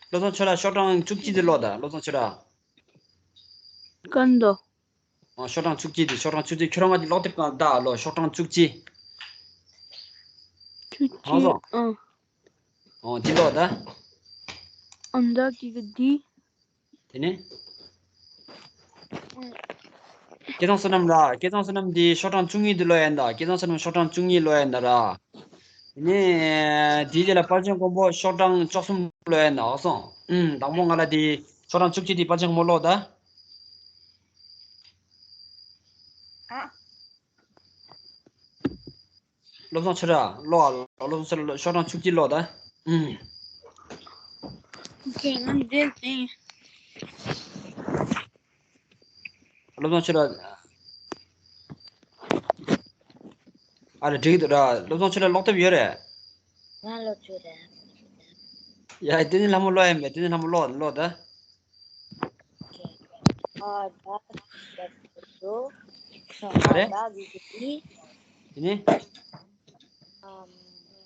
བློ་བཟང་ཆོས་གྲགས་ཤོག་གྲངས་བཅུ་གཅིག་དེ་ཀློག་ད། བློ་བཟང་ཆོས་གྲགས། གང་དུ། ཨ་ཤོག་གྲངས་བཅུ་གཅིག་དེ། ཤོག་གྲངས་བཅུ་གཅིག་ཁྱོད་རང་ང་ཀློག་དེབ་སྒང་ལ་ལྟ་ཨ་ལོ། ཤོག་གྲངས་བཅུ་གཅིག་བཅུ་གཅིག་ཨང་སོང་། ཨང་། ཨོ་འདི་ཀློག་ད། ཨང་ད་གི་གི་འདི། དེ་ནས། སྐལ་བཟང་བསོད་ནམས་ལ། སྐལ་བཟང་བསོད་ནམས་འདི་ཤོག་གྲངས་བཅུ་གཉིས་འདི་ཀློག་ཡ་ཡིན་ད། སྐལ་བཟང་བསོད་ནམས་ཤོག་གྲངས་བཅུ་གཉིས་ཀློག་ཡ་ཡིན་ད་ར། དེ་ནས་དེའི་རྗེས་ལ་དཔལ་ཆེན་མགོན་པོ་ཤོག་གྲངས་བཅུ་གསུམ་ཀློག་ཡ་ཡིན་ད། ཨོ་སོང་། ཨུམ། དང་པོ་ང་ལ་དེ་ཤོག་གྲངས་བཅུ་གཅིག་དེ་དཔལ་ཆེན་མགོན་པོ་ཀློག་ད། བློ་བཟང་ཆོས་གྲགས་ཀློག་ཨ། བློ་བཟང་ཆོས་གྲགས་ཀློག་ཤོག་གྲངས་བཅུ་གཅིག་ཀློག་ད། ཨུམ། ཁྱེད་རང་འདིར་ཡིན། བློ་བཟང་ཆོས་གྲགས། ཨ་རེ་འགྲིག་འདུག་ར། བློ་བཟང་ཆོས་གྲགས་ཀློག་དེབ་ཡོད་རེད། ང་ཀློག་རྒྱུ་རེད། ཡ། བསྟན་འཛིན་ལྷ་མོ་ཀློག་ཡ་མེད། བསྟན་འཛིན་ལྷ་མོ་ཀློག་ཀློག་ད། ཨ་ད་ད་ད་ད། ག་རེ། ད་གི་གི། དེ་ནི། ཨམ།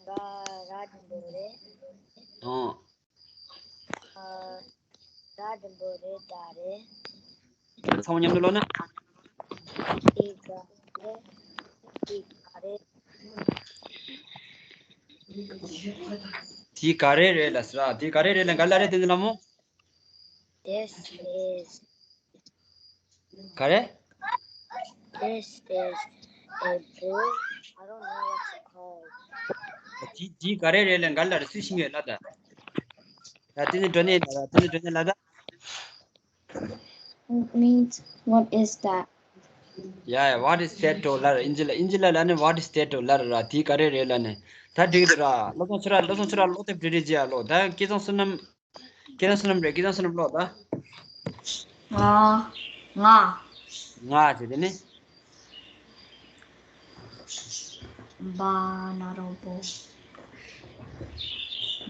ག་ར་འགྲེང་བུ་རེད། ཨང་། ཨ། ག་འགྲེང་བུ་རེད། ད་རེད། ཚང་མ་མཉམ་དུ་ཀློག་ན། དེ་ག་རེད། དེ་ག་རེད། དེ་ག་རེ་རེད་ལ་ཟེར་ར། དེ་ག་རེ་རེད་ལ་ག་ལ་རེད། བསྟན་འཛིན་ལྷ་མོ། This is ག་རེ། This is a book. I don't know what's it called. དེ་དེ་ག་རེ་རེད་ལ་ག་ལ་རེད། སུས་ཤེས་ཀྱི་ཡོད་ལ་ད། ད་དེ་ནི་འགྲོ་ནས་ལ་ད། དེ་ནི་འགྲོ་ནས་ལ་ད། It means what is that? Yeah, yeah, what is that to ལ་ར། ཨིན་ཇི་ལ་ཨིན་ཇི་ལ་ལ་ནི་what is that to ལ་ར། དེ་ག་རེ་རེད་ལ་ནི། ད་འགྲིག་འདུག་ར། བློ་བཟང་ཆོས་གྲགས། བློ་བཟང་ཆོས་གྲགས་ཀློག་དེབ་འབྲི་འབྲི་བྱེད་ཡ་ཀློག་ད། སྐལ་བཟང་བསོད་ནམས། སྐལ་བཟང་བསོད་ནམས་རེད། སྐལ་བཟང་བསོད་ནམས་ཀློག་ད། ང་། ང་། ང་བྱས་དེ་ནི། བ་ན་རོ་བོ།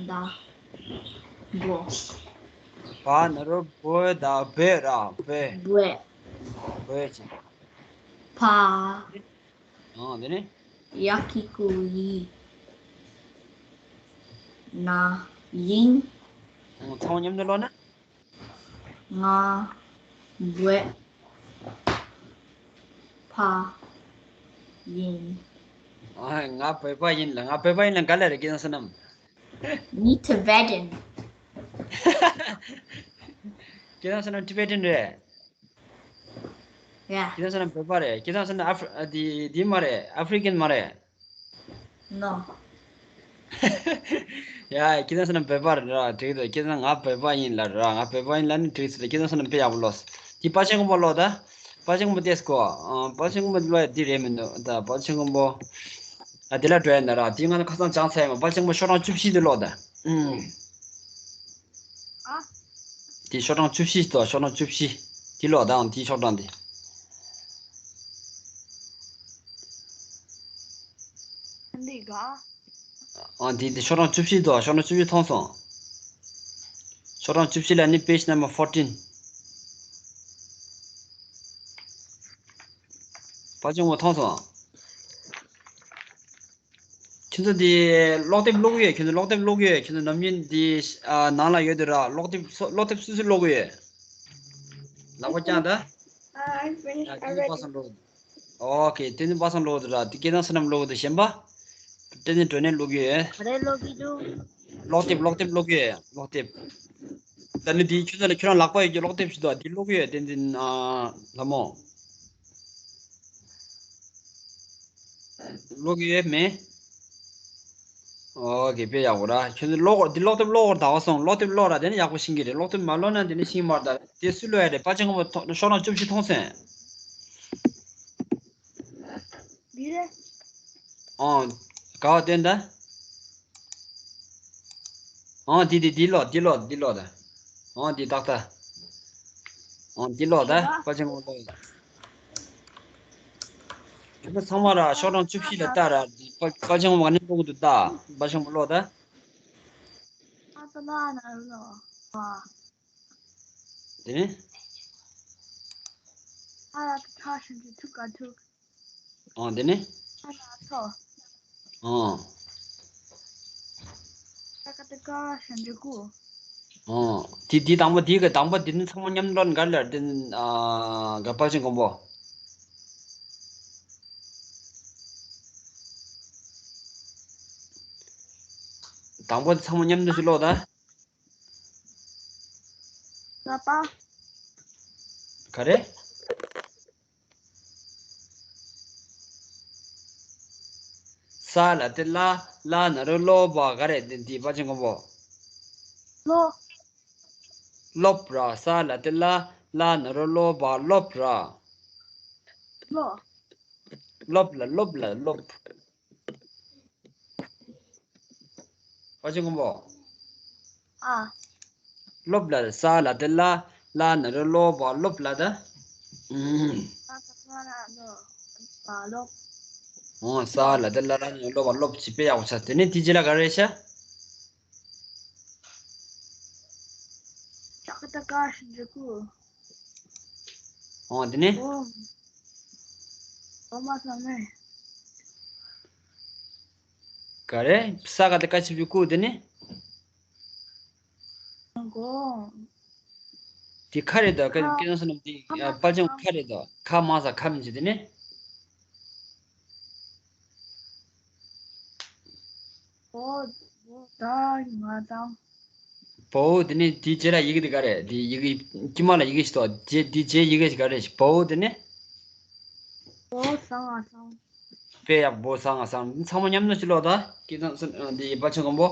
ད། བོ། བ་ན་རོ་བོ་ད་བོད་ར་བོད། བོད། བོད་ཅིག་ཕ། ཨང་། དེ་ནི། ཡ་གི་གུ་ཡི། ན། ཡིན། ཨང་། ཚང་མ་མཉམ་དུ་ཀློག་ན། ང་། བོད། ཕ། ཡིན། ཨ། ང་བོད་པ་ཡིན་ལ། ང་བོད་པ་ཡིན་ལ་ག་ལ་རེད། སྐལ་བཟང་བསོད་ནམས། Me Tibetan. སྐལ་བཟང་བསོད་ནམས་Tibetan རེད། Yeah. སྐལ་བཟང་བསོད་ནམས་བོད་པ་རེད། སྐལ་བཟང་བསོད་ནམས་ཨ་ཧྥི། ཨ། འདི་འདི་མ་རེད། ཨ་ཧྥི་རི་ཀན་མ་རེད། No. ཡ། སྐལ་བཟང་བསོད་ནམས་བོད་པ་རེད་ར། འགྲིག་འདུག་སྐལ་བཟང་ང་བོད་པ་ཡིན་ལ་ར། ང་བོད་པ་ཡིན་ལ་ནི་འགྲིག་སོང་། སྐལ་བཟང་བསོད་ནམས་དཔེ་ཡག་པོ་ཀློག་སོང་། འདི་དཔལ་ཆེན་མགོན་པོ་ཀློག་ད། དཔལ་ཆེན་མགོན་པོ་ཏེས་གོ། ཨ། དཔལ་ཆེན་མགོན་པོ་ཀློག་ཡ་འདི་རེད་མི་འདུག་ད་དཔལ་ཆེན་མགོན་པོ། ཨ། དེ་ལ་འགྲོ་ཡ་ན་ར། དེ་ང་ཚོ་ཁ་སང་སྦྱངས་ཚར་ཡ་མ། དཔལ་ཆེན་མགོན་པོ་ཤོག་གྲངས་བཅུ་བཞི་དེ་ཀློག་ད། ཨུམ། ཨ། དེ་ཤོག་གྲངས་བཅུ་བཞི་དོ། ཤོག་གྲངས་བཅུ་བཞི། དེ་ཀློག་དང་། དེ་ཤོག་གྲངས་དེ། འདི་ག་ཨ། དེ་དེ་ཤོག་གྲངས་བཅུ་བཞི་དོ། ཤོག་གྲངས་བཅུ་བཞི་མཐོང་སོང་། ཤོག་གྲངས་བཅུ་བཞི་ལ་ནི་page number fourteen། དཔལ་ཆེན་མགོན་པོ་མཐོང་སོང་། ཁྱོད་ཚོ་འདི་ཀློག་དེབ་ཀློག་གི་ཡོད། ཁྱོད་ཚོ་ཀློག་དེབ་ཀློག་གི་ཡོད། ཁྱོད་ཚོ་ནམ་རྒྱུན་འདི། ཨ། ནང་ལ་ཡོད་དུས་ར། ཀློག་དེབ་སོ། ཀློག་དེབ་སུ་སུ་ཀློག་གི་ཡོད། ལག་པ་བརྐྱངས་ད། I finished already. བསྟན་འཛིན་པ་སངས་ཀློག་གི་འདུག་ཨོ་ཁེ། བསྟན་འཛིན་པ་སངས་ཀློག་གི་འདུག་ར། འདི་སྐལ་བཟང་བསོད་ནམས་ཀློག་གི་འདུག་གཞན་པ། བསྟན་འཛིན་སྒྲོན་ནེ་ཀློག་གི་ཡོད། ག་རེ་ཀློག་གི་འདུག་ཀློག་དེབ། ཀློག་དེབ་ཀློག་གི་ཡོད། ཀློག་དེབ། ད་ནི་འདི་ཁྱོད་ཚོ་ལ། ཁྱོད་རང་ལག་པ་ཡོད་ཀྱི་ཀློག་དེབ་ཞིག་འདུག་འདི་ཀློག་གི་ཡོད། བསྟན་འཛིན། ཨ། ལྷ་མོ། ཀློག་གི་ཡོད་མེད། ཨོ་ཁེ། དཔེ་ཡག་པོ་ར། ཁྱོད་ཚོ་ཀློག་འདི། ཀློག་དེབ་ཀློག་དགོས་རེད། ད་ག་སོང་། ཀློག་དེབ་ཀློག་ར། དེ་ནས་ཡག་པོ་ཤེས་ཀྱི་རེད། ཀློག་དེབ་མ་ཀློག་ན་དེ་ནས་ཤེས་ཀྱི་མ་རེད། ད་དེ་སུས་ཀློག་ཡ་རེད། དཔལ་ཆེན་མགོན་པོ་ཐོ། ཤོག་གྲངས་བཅུ་བཞི་མཐོང་སོང་། འདི་རེད། ཨོ། ག་བ་བསྟན་ད། ཨོ། འདི་འདི་འདི་ཀློག་འདི་ཀློག་འདི་ཀློག་ད། ཨོ། འདི་ཏག་ཏག་ཨོ། འདི་ཀློག་ད། དཔལ་ཆེན་མགོན་པོ་ཀློག་ད། ཁྱོད་ཚོ་ཚང་མ་ར་ཤོག་གྲངས་བཅུ་བཞི་ལ་ལྟ་ར། དཔལ་དཔལ་ཆེན་མགོན་པོ་ག་ནས་ཀློག་གི་འདུག་ལྟ། དཔལ་ཆེན་མགོན་པོ་ཀློག་ད། ཨ་ཏ་ལ་ན་རུ་ལོ། ཨ། དེ་ནས། ཨ་ལ་ཏ་ཐ་ཤན་ཏུ་ཐུག་ག་ཐུག་ཨང་། དེ་ནས། ཨ་ལ་ཐོ། ཨང་། ཏ་ཀ་ཏ་ཀ་ཤན་ཏུ་ཀུ། ཨང་། དེ་དེ་དང་པོ། དེ་གི་དང་པོ་དེ་ནི་ཚང་མ་མཉམ་དུ་ཀློག་ན་ག་རེ་ལབ་རེད། དེ་ནི། ཨ། ག་དཔལ་ཆེན་མགོན་པོ། དང་པོ་དེ་ཚང་མ་མཉམ་དུ་ཞིག་ཀློག་ད། ལ་པ། ག་རེ། ས་ལ་ཏི་ལ། ལ་ན་རོ་ལོ་བ། ག་རེ། འདི་འདི་དཔལ་ཆེན་མགོན་པོ། ལོ། ལོབ་ར། ས་ལ་ཏི་ལ། ལ་ན་རོ་ལོ་བ། ལོབ་ར། ལོ། ལོབ་ལ། ལོབ་ལ། ལོབ། པ་ཅིན་ཀོང་པོ། ཨ། སློབ་ལ་ས་ལ་དེ་ལ། ལ་ན་རོ་ལོ་བ་སློབ་ལ་ད། ཨུམ། ས་ལ་ས་ལ་ལོ་བ་སློབ། ཨོ་ས་ལ་དེ་ལ་ལ་ན་རོ་ལོ་བ་སློབ་ཅིག་དཔེ་ཡག་པོ་ཆགས། དེ་ནས་དེ་རྗེས་ལ་ག་རེ་ཤ། ཏ་ཀ་ཏ་ཀ་ཤི་ཇི་ཀུ། ཨོ་དེ་ནས། ཨོ། ཨོ་མ་ས་མེ། ག་རེ། ས་ག་ཏ་ཀ་ཤི་ཇི་ཀུ་དེ་ནས། གོ། དེ་ཁ་རེད་དོ། ཁ། སྐད་སྐད་ནང་སོ་ནམ་དེ་ཁ་མ་པ་ལྗང་ས། ཁ་རེད་དོ། ཁ་མ་ས་ཁ་མི་འཇི་དེ་ནི། བོ་བོ་ད་ང་དང་། བོ་དེ་ནི་དེ་རྗེས་ལ་ཡི་གེ་དེ་ག་རེད། དེ་ཡི་གེ་དཀྱིལ་མ་ལ་ཡི་གེ་ཞིག་དོ། རྗེས་དེ་རྗེས་ཡི་གེ་ཞིག་ག་རེད། བོ་དེ་ནི། བོ་ས་ང་སང་། དཔེ་ཡག་པོ། ས་ང་སང་། ཚང་མ་མཉམ་དུ་ཅིག་ཀློག་ད། སྐད་ཚང་སོ་འདི་པ་ལྗང་ས་གོང་པོ།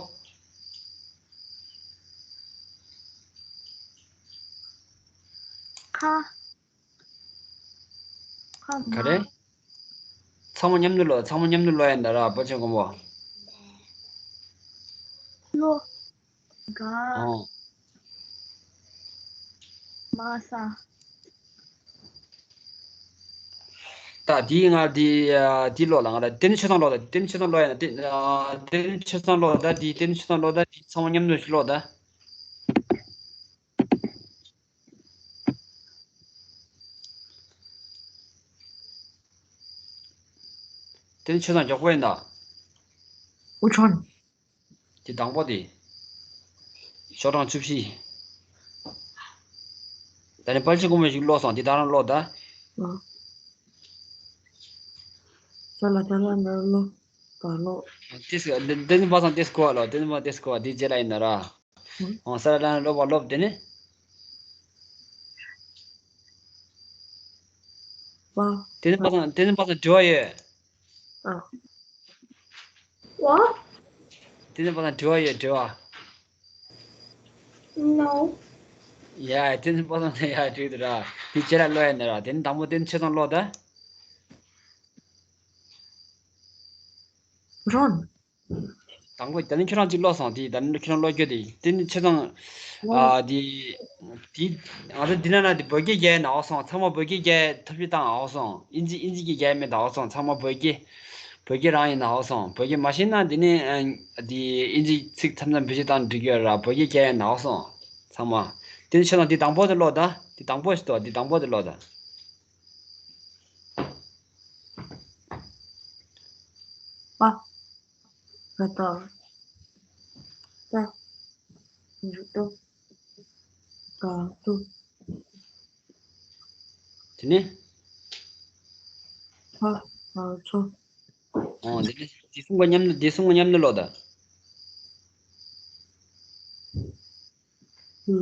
ཁ། ཁ་མ། ག་རེ། ཚང་མ་མཉམ་དུ་ཀློག་ཚང་མ་མཉམ་དུ་ཀློག་ཡ་ད་ར་པ་ལྗང་ས་གོང་པོ། ལོ། ག་ཨོ། མ་ས། ད་དེའི་ང་དེ་དེ་ཀློག་ལ་ང་ལ་དེ་ནི་ཆོས་ཚང་ཀློག་ད། དེ་ནི་ཆོས་ཚང་ཀློག་ཡ་ན་དེ་དེ་ནི་ཆོས་ཚང་ཀློག་ད། དེ་དེ་ནི་ཆོས་ཚང་ཀློག་ད། དེ་ཚང་མ་མཉམ་དུ་ཀློག་ད། དེ་ནི་ཆོས་ཚང་མགྱོགས་པོ་ཡིན་ད། ཨུ་ཆོན། དེ་དང་པོ་དེ། ཤོག་གྲངས་བཅུ་བཞི། ད་ནི་པ་ལྗང་ས་གོང་པོ་ཞིག་ཀློག་སོང་། དེ་ད་རང་ཀློག་ད། ཨ། ས་ལ་ད་ལ་ན་ལོ་ག་ལོ། ཏིས་ཏིས་པ་སང་ཏིས་གོ་ལོ། ཏིས་མ་ཏིས་གོ་དེ་རྗེས་ལ་ཡིན་ན་ར། ཨང་། ས་ལ་ལ་ན་ལོ་བ་ལོབ་དེ་ནི། པ། དེ་ནི་པ་སང་དེ་ནི་པ་སང་དྲི་བ་ཡོད། ཨ། What? དེ་ནི་པ་སང་དྲི་བ་ཡོད། དྲི་བ། No. ཡ། དེ་ནི་པ་སང་ཡ་དྲི་དུ་ར། དེ་རྗེས་ལ་ཀློག་ཡིན་ན་ར། དེ་ནི་དང་པོ་དེ་ནི་ཆོས་ཚང་ཀློག་ད། རོན། དང་པོ་ད་ནི་ཁྱོད་རང་གཅིག་ཀློག་སོང་། དེ་ད་ནི་ཁྱོད་རང་ཀློག་རྒྱུ་དེ་དེ་ནི་ཆོས་ཚང་། ཨ། དེ་དེ་ང་ཚོ་འདི་ན་ན་དེ་བོད་སྐད་རྒྱག་ཡ་ན་འོ་སོང་། ཚང་མ་བོད་སྐད་རྒྱག་ཐབས་ཤེས་བཏང་འོ་སོང་། ཨིན་ཇི་ཨིན་ཇི་སྐད་རྒྱག་མེད་ད་འོ་སོང་། ཚང་མ་བོད་སྐད་བོད་སྐད་རང་ཡིན་ན་འོ་སོང་། བོད་སྐད་མ་ཤེས་ན་དེ་ནི་དེ་ཨིན་ཇི་ཚིག་མཚམས་མཚམས་བེད་སྤྱོད་བཏང་འགྲིག་གི་ཡོད་ར། བོད་སྐད་རྒྱག་ཡ་ན་འོ་སོང་། ཚང་མ་དེ་ནི་ཆོས་ཚང་དེ་དང་པོ་དེ་ཀློག་ད། དེ་དང་པོ་ཞིག་ཏོ། དེ་དང་པོ་དེ་ཀློག་ད། པ། ག་ཏ། ཏ། རུ་ཏོ། ག་ཏོ། དེ་ནས། ཕ། བ་ཚོ། ཨོ་དེ་ནས་དེ་གསུམ་ཀ་མཉམ་དུ་དེ་གསུམ་ཀ་མཉམ་དུ་ཀློག་ད།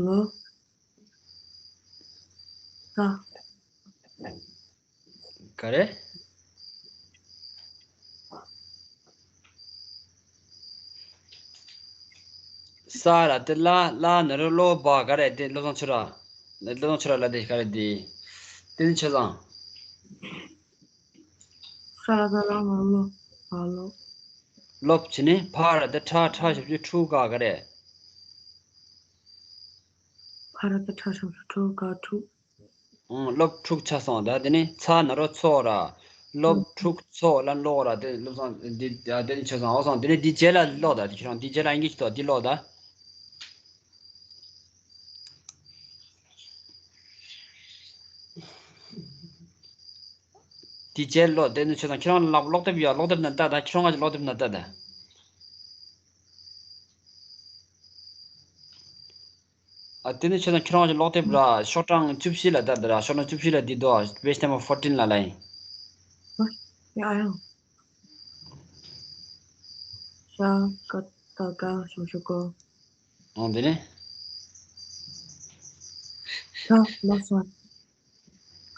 ལོ། ས། ག་རེ། ས་ལ་དེ་ལ་ལ་ན་རོ་ལོ་བ་ག་རེ། དེ་བློ་བཟང་ཆོས་ར། བློ་བཟང་ཆོས་ར་ལ་དེ་ག་རེ་དེ། དེ་ནི་ཆོས་བཟང་། ས་ལ་ད་ལ་ང་ལོ་བ་ལོ། ལོབ་བྱས་ནས་ཕ་ར་དེ་ཁྲ་ཁྲ་ཞབས་ཀྱུ་ཕྲུ་ག་ག་རེ། ཕ་ར་ཏ་ཁྲ་ཤམ་སུ་ཁྲོ་ག་ཁྲུ། ཨང་། ལོབ་ཕྲུག་ཆ་སོང་། ད་དེ་ནི་ཚ་ན་རོ་ཚོ་ར། ལོབ་ཕྲུག་ཚོ་ལ་ལོག་ར། དེ་ལོབ་སོང་། འདི་དེ་ནི་ཆ་སོང་། འོ་སོང་། དེ་ནི་འདི་རྗེས་ལ་ལོག་ད། དེ་ཁྱོད་རང་འདི་རྗེས་ལ་ཨིན་གྱི་ཞིག་ཏོ། འདི་ལོག་ད། འདི་རྗེས་ལོག་དེ་ནི་ཆ་སོང་། ཁྱོད་རང་ལ་ཀློག་དེབ་ཡོད། ཀློག་དེབ་ན་ལྟ་ད། ཁྱོད་རང་ང་ཅིག་ཀློག་དེབ་ན་ལྟ་ད། ཨ། དེ་ནི་ཆ་སོང་། ཁྱོད་རང་ཀློག་དེབ་ར་ཤོག་གྲངས་བཅུ་བཞི་ལ་ལྟ་ད་ར། ཤོག་གྲངས་བཅུ་བཞི་ལ་འདི་འདུག་ཨ། page number fourteen ལ་ལ་ཡིན། ཨ། ཡ་ཡང་། ཤ་ཀ་ཏ་ཀ་ཤོ་ཤོ་ཀོ། ཨོ་དེ་ནི། ཁ་མ་ས།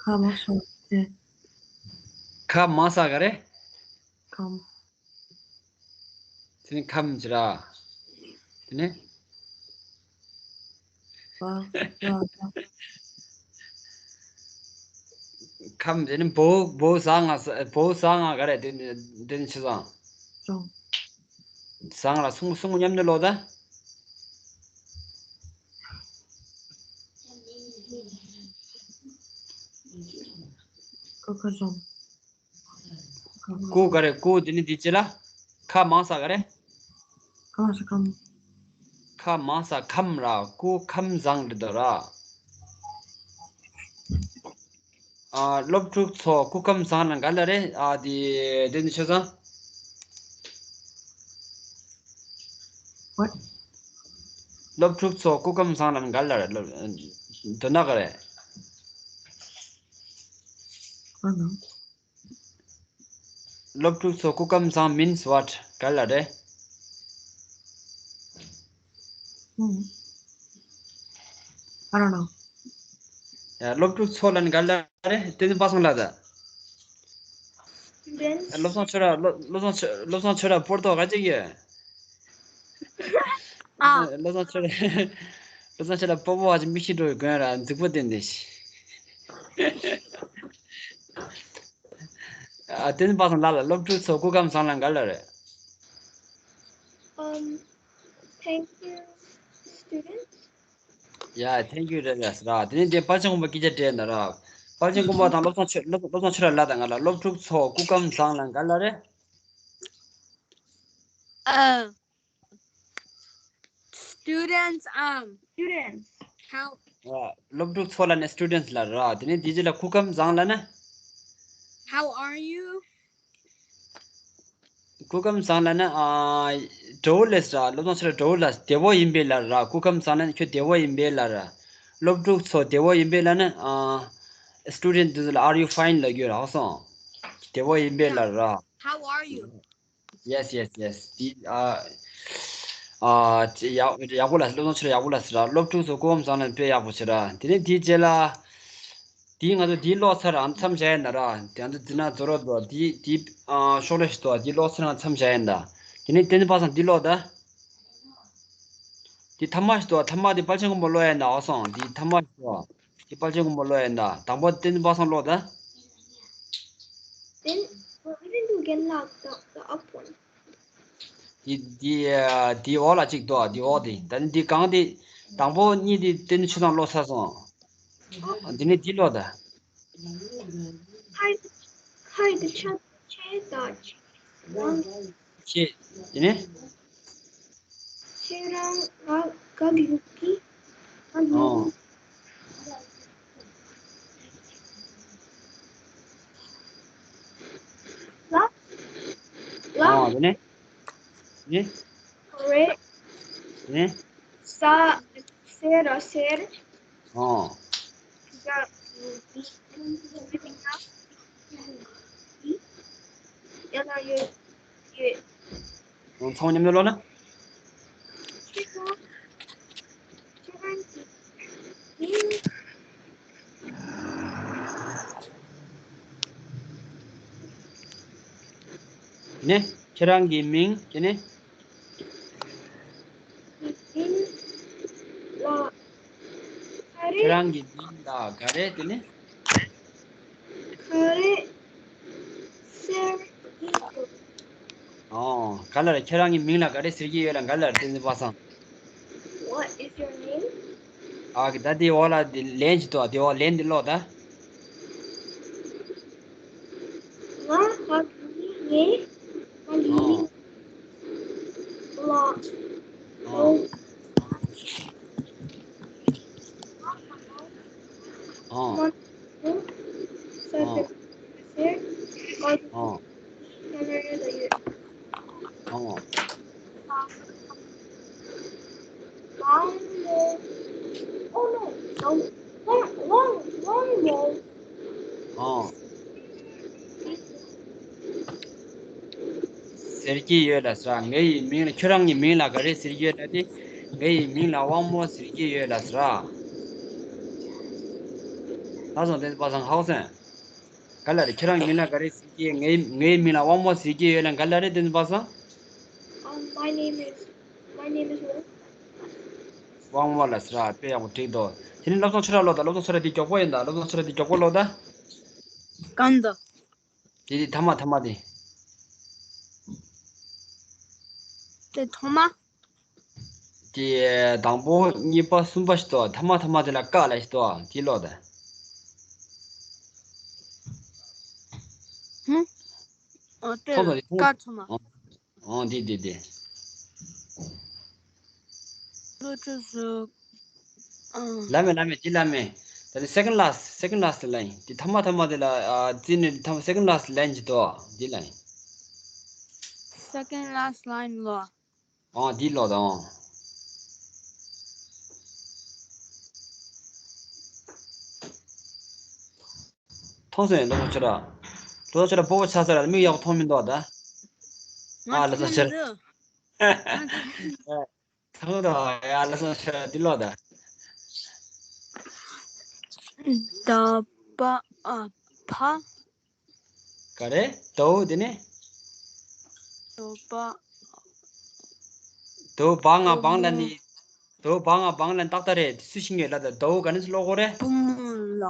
ཁ་མ་ས་དེ། ཁ་མ་ས་ག་རེ། ཁམ། དེ་ནི་ཁམ་ཅི་ར། དེ་ནི། བ། བ། བ། ཁམ་དེ་ནི་བོ་བོ་ཟ་ང་ས་བོ་ཟ་ང་ག་རེ། དེ་ནི་དེ་ནི་ཆི་ཟ། ཅོང་། བཟང་ལ་གསུང་གསུང་མཉམ་དུ་ཀློག་ད། ཀུ་ག་རེ། ཀུ་དེ་ནི་འདི་ཅི་ལ། ཁ་མང་ས་ག་རེ། ཁ་མང་ས་ཁམ། ཁ་མང་ས་ཁམ་ར། སྐུ་ཁམས་བཟང་རེད་དོ་ར། ཨ། སློབ་ཕྲུག་ཚོ་སྐུ་ཁམས་བཟང་ལ་ག་ལ་རེད། ཨ། དེ་དེ་ནི་ཆོས་བཟང་། What? སློབ་ཕྲུག་ཚོ་སྐུ་ཁམས་བཟང་ལ་ག་ལ་རེད། སློབ། དོན་དག་ག་རེད། ཨ་ནི། སློབ་ཕྲུག་ཚོ་སྐུ་ཁམས་བཟང་means what? ག་ལ་རེད། ཨུམ། I don't know. ཡ། སློབ་ཕྲུག་ཚོ་ལ་ནི་ག་ལ་རེད། བསྟན་འཛིན་པ་སངས་ལ་ད། Students. བློ་བཟང་ཁྱོད་ར། བློ་བློ་བཟང་ཁྱོད། བློ་བཟང་ཁྱོད་ར་སྤོར་ཏོ་ག་ཅིག་ཡོད། ཨ། བློ་བཟང་ཁྱོད་ར། བློ་བཟང་ཁྱོད་ར་སྤོ་བོ་ཧ་ཅང་མིག་ཤེལ་འགྲོ་བའི་དགོན་ར་འཛུགས་པོ་བསྟན་ཏེ། ཨ། བསྟན་འཛིན་པ་སངས་ལ་ལ། སློབ་ཕྲུག་ཚོ་སྐུ་ཁམས་བཟང་ལ་ག་ལ་རེད། Um, thank you, students. Yeah, thank you རེད་ལ་ཟེར་ར། དེ་ནས་དེ་དཔལ་ཆེན་དགོན་པ་སྐད་ཆ་དྲིས་ན་ར། དཔལ་ཆེན་དགོན་པ་དང་བློ་བཟང་ཆོས། བློ་བློ་བཟང་ཆོས་ར་ལ་དང་ང་ལ། སློབ་ཕྲུག་ཚོ་སྐུ་ཁམས་བཟང་ལ་ག་ལ་རེད། Uh, students, um, students. How? ཨ། སློབ་ཕྲུག་ཚོ་ལ་ནི་students ལ་ར། དེ་ནས་དེ་རྗེས་ལ་སྐུ་ཁམས་བཟང་ལ་ན། How are you? སྐུ་ཁམས་བཟང་ལ་ན། ཨ། འགྲོ་བོ་ལས་ར། སློབ་སྦྱོང་ཕྱིར་འགྲོ་བོ་ལ་བདེ་བོ་ཡིན་པས་ལ་ར། སྐུ་ཁམས་བཟང་ལ་ན་ཁྱོད་བདེ་བོ་ཡིན་པས་ལ་ར། སློབ་ཕྲུག་ཚོ་བདེ་བོ་ཡིན་པས་ལ་ན། ཨ། student དེ་ཚོ་ལ། Are you fine? ལབ་རྒྱུ་ར། ཧ་སོང་། བདེ་བོ་ཡིན་པས་ལ་ར། How are you? Yes, yes, yes. དེ། ཨ། ཨ། ཡག་ཡག་པོ་ལ། སློབ་སྦྱོང་ཕྱིར་ཡག་པོ་ལ་ཟེར་ར། སློབ་ཕྲུག་ཚོ་སྐུ་ཁམས་བཟང་ལ་དཔེ་ཡག་པོ་བྱེད་ར། དེ་ནས་དེའི་རྗེས་ལ། དེ་ང་ཚོ་དེའི་ཀློག་ཚར་ར། མཚམས་བཞག་ཡིན་ད་ར། དེ་ང་ཚོ་འཛིན་གྲྭ་རྫོགས་རོགས་འདུག་དེ་དེ། ཨ། ཤོག་ལོས་ཤིག་འདུག་དེ་ཀློག་ཚར་ར་མཚམས་བཞག་ཡིན་ད། དེ་ནས་བསྟན་འཛིན་པ་སངས་དེ་ཀློག་ད། དེ་ཐ་མ་ཞིག་འདུག་ཐ་མ་དེ་དཔལ་ཆེན་དགོན་པ་ཀློག་ཡིན་ད། ཨོ་སོང་། དེ་ཐ་མ་ཞིག་འདུག་དེ་དཔལ་ཆེན་དགོན་པ་ཀློག་ཡིན་ད། དང་པོ་བསྟན་འཛིན་པ་སངས་ཀློག་ད། Then, what we can do again, like, the, the up one. དེ་དེ་དེ་འོག་ལ་གཅིག་འདུག་དེ་འོག་དེ། ད་ནི་དེ་གང་དེ། དང་པོ་གཉིས་དེ་བསྟན་འཛིན་ཆོས་བཟང་ཀློག་ཚར་སོང་། འདི་ནས་འདི་ཀློག་ད། ཁ་ཡི་ཁ་ཡི་དུ་ཆ་ཆེ་ད་ཆེ་རང་། ཆེ། དེ་ནས། ཆེ་རང་ག་ག་གི་ཡུག་གི་ག་གི་ཡུག་ཨོ། གི་ལ་ལ། ཨོ། དེ་ནས། དེ་ནས། རེད། དེ་ནས། ས། སེར་ར་སེར། ཨོ། ཚང་མ་མཉམ་དུ་ཀློག་ན། དེ་ནས་ཁྱེད་རང་གི་མིང་། དེ་ནས། ཁྱེད་རང་གི་མིང་ལ་ག་རེ། དེ་ནས། ག་རེ། ཟེར་གྱི་ཡོད། ཨོ། ག་ལ་རེད། ཁྱེད་རང་གི་མིང་ལ་ག་རེ་ཟེར་གྱི་ཡོད་ལ་ག་ལ་རེད། བསྟན་འཛིན་པ་སངས། What is your name? ཨ། ད་དེ་འོག་ལ་དེ་ལན་ཅིག་འདུག་དེ་འོག་ལན་དེ་ཀློག་ད། ང་ཧ་གི་ངའི་ང་གི་མིང་ལ། ཨོ། ཨོ། ཨོ། ཨོ། ཨོ། ཨོ། ཟེར་གྱི་ཡོད་ལ་ཟེར། ངའི་མིང་ལ། ཁྱོད་རང་གི་མིང་ལ་ག་རེ་ཟེར་གྱི་ཡོད་ལ་དེ། ངའི་མིང་ལ་དབང་མོ་ཟེར་གྱི་ཡོད་ལ་ཟེར། ད་སོང་བསྟན་འཛིན་པ་སངས་ཧའོ་སན། ག་ལ་རེད། ཁྱེད་རང་མིང་ལ་ག་རེ་ཟེར་གྱི། ངའི་ངའི་མིང་ལ་དབང་མོ་ཟེར་གྱི་ཡོད་ལ་ག་ལ་རེད། བསྟན་འཛིན་པ་སངས། Um, my name is, my name is what? དབང་མོ་ལ་ཟེར། དཔེ་ཡག་པོ་བྲིས་འདུག་དེ་ནས་བློ་བཟང་ཆོས་གྲགས་ཀློག་ད། བློ་བཟང་ཆོས་གྲགས་དེ་མགྱོགས་པོ་ཡིན་ད། བློ་བཟང་ཆོས་གྲགས་དེ་མགྱོགས་པོ་ཀློག་ད། གང་ད། དེ་དེ་ཐ་མ་ཐ་མ་དེ། དེ་ཐོག་མ། དེ་དང་པོ་གཉིས་པ་གསུམ་པ་ཞིག་འདུག་ཐ་མ་ཐ་མ་དེ་ལ་ཀ་ལ་ཞིག་འདུག་དེ་ཀློག་དང་། ཧུམ། ཨོ་དེ་ཐོག་མ་དེ་ཐོག་མ། ཀ་ཐོག་མ། ཨོ་འདི་འདི་འདི། ལོ་ཆུ་སུ། ཨང་། ལ་མེ་ལ་མེ་འདི་ལ་མེ། ད་ནི་second last, second last line འདི་ཐ་མ་ཐ་མ་དེ་ལ་ཨ་འདི་ནི་ཐ་མ་second last line ཅིག་འདུག་འདི་ལ་ཡིན། Second last line ལོ། ཨང་འདི་ཀློག་དང་། མཐོང་སོང་ཡ་ལོ་ཆུ་ར། ལོ་ཆུ་ར་སྤོ་བོ་ཆགས་ས་ར་མིག་ཡག་པོ་མཐོང་མི་འདུག་ད། ང་ཨ་ལ་ཚོ་ཆུ་ར། ང་ཚོ་ཐང་ར་ཡ་ལ་སོང་ཤ་འདི་ལོ་ད། ད་པ་ཨ་ཕ། ག་རེ། དོ་དེ་ནི། དོ་པ། དོ་བ་ང་བང་ལ་ནི། དོ་བ་ང་བང་ལ་ཏག་ཏག་རེད། སུ་ཤིང་གི་ལ་ད་དོ་ག་ནི་སུ་ལོ་གོ་རེད། བུ་མོ་ལ།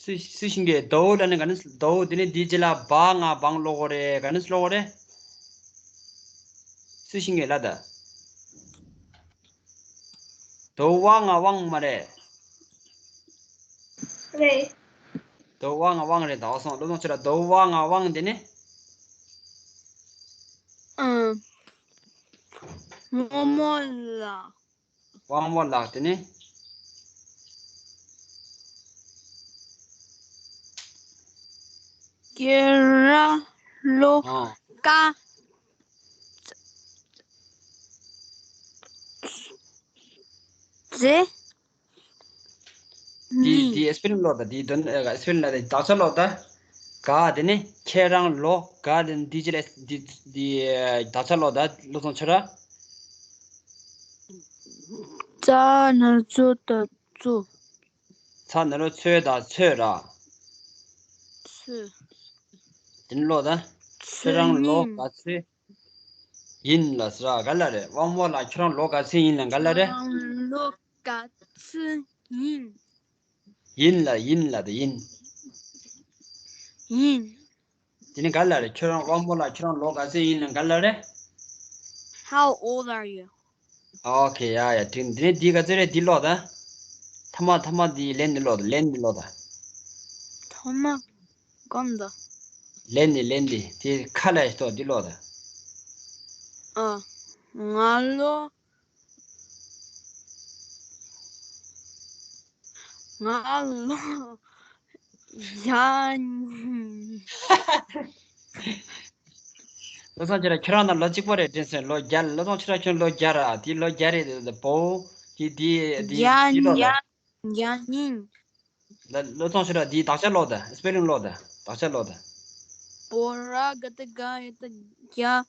སུ་སུ་ཤིང་གི་དོ་ལ་ནི་ག་ནི་སུ་དོ་དེ་ནི་འདི་ཅི་ལ་བ་ང་བང་ལོ་གོ་རེད། ག་ནི་སུ་ལོ་གོ་རེད། སུ་ཤིང་གི་ལ་ད། དོ་བ་ང་བང་མ་རེད། རེད། དོ་བ་ང་བང་རེད། ད་སོང་ལོ་ནོ་ཆུ་ར་དོ་བ་ང་བང་དེ་ནི། ཨང་། རྨོ་མོ་ལགས། དབང་མོ་ལགས་དེ་ནི། ཁྱེད་རང་ལོ་ཨང་། ཀ་ཙེ། འདི་ནི། འདི་spelling ཀློག་ད། འདི་དོན་spelling ལ་དག་ཆ་ཀློག་ད། ག་དེ་ནི་ཁྱེད་རང་ལོ་ག་དེ་ནི་འདི་ཅི་ལས་འདི་འདི་དག་ཆ་ཀློག་ད། བློ་བཟང་ཆུ་ར། ཙ་ན་རོ་ཙོ་ད་ཙོ། ཚ་ན་རོ་ཚོད་ད་ཚོད་ར། ཚོད། དེ་ནི་ཀློག་ད། ཁྱེད་རང་ལོ་ག་ཚོད་ཡིན་ལ་ཟེར་ར། ག་ལ་རེད། དབང་མོ་ལགས་ཁྱེད་རང་ལོ་ག་ཚོད་ཡིན་ལ་ག་ལ་རེད། ཁྱེད་རང་ལོ་ག་ཚོད་ཡིན། ཡིན་ལ་ཡིན་ལ་དེ་ཡིན། ཡིན། དེ་ནི་ག་ལ་རེད། ཁྱོད་རང་དབང་མོ་ལགས་ཁྱོད་རང་ལོ་ག་ཚོད་ཡིན་ན་ག་ལ་རེད། How old are you? Okay, ཡ་ཡ། དེ་དེ་ནི་འདི་ག་ཚོད་རེད། འདི་ཀློག་ད། ཐ་མ་ཐ་མ་འདི་ལན་འདི་ཀློག་ད། ལན་འདི་ཀློག་ད། ཐ་མ་གང་ད། ལན་འདི་ལན་འདི་དེ་ཁ་ལ་ཡ་ཏོ་འདི་ཀློག་ད། ཨ། ང་ལོ། ང་ལོ་བརྒྱ་ཡིན། བློ་བཟང་ཁྱེད་རང་ཁྱེད་རང་དང་ལོ་གཅིག་པ་རེད་དྲན་སོང་། ལོ་བརྒྱ། བློ་བཟང་ཁྱེད་རང་ཁྱོད་ལོ་བརྒྱ་ར། དེ་ལོ་བརྒྱ་རེད་དེ་བོ། དེ་དེ་དེ་བརྒྱ་དེ་ལོ་ལ། བརྒྱ་ཡིན། ལ་བློ་བཟང་ཁྱེད་རང་དེ་དག་ཆ་ཀློག་ད། spelling ཀློག་ད། དག་ཆ་ཀློག་ད། བོ་ར་ག་བཏགས་ག་ཡ་བཏགས་བརྒྱ།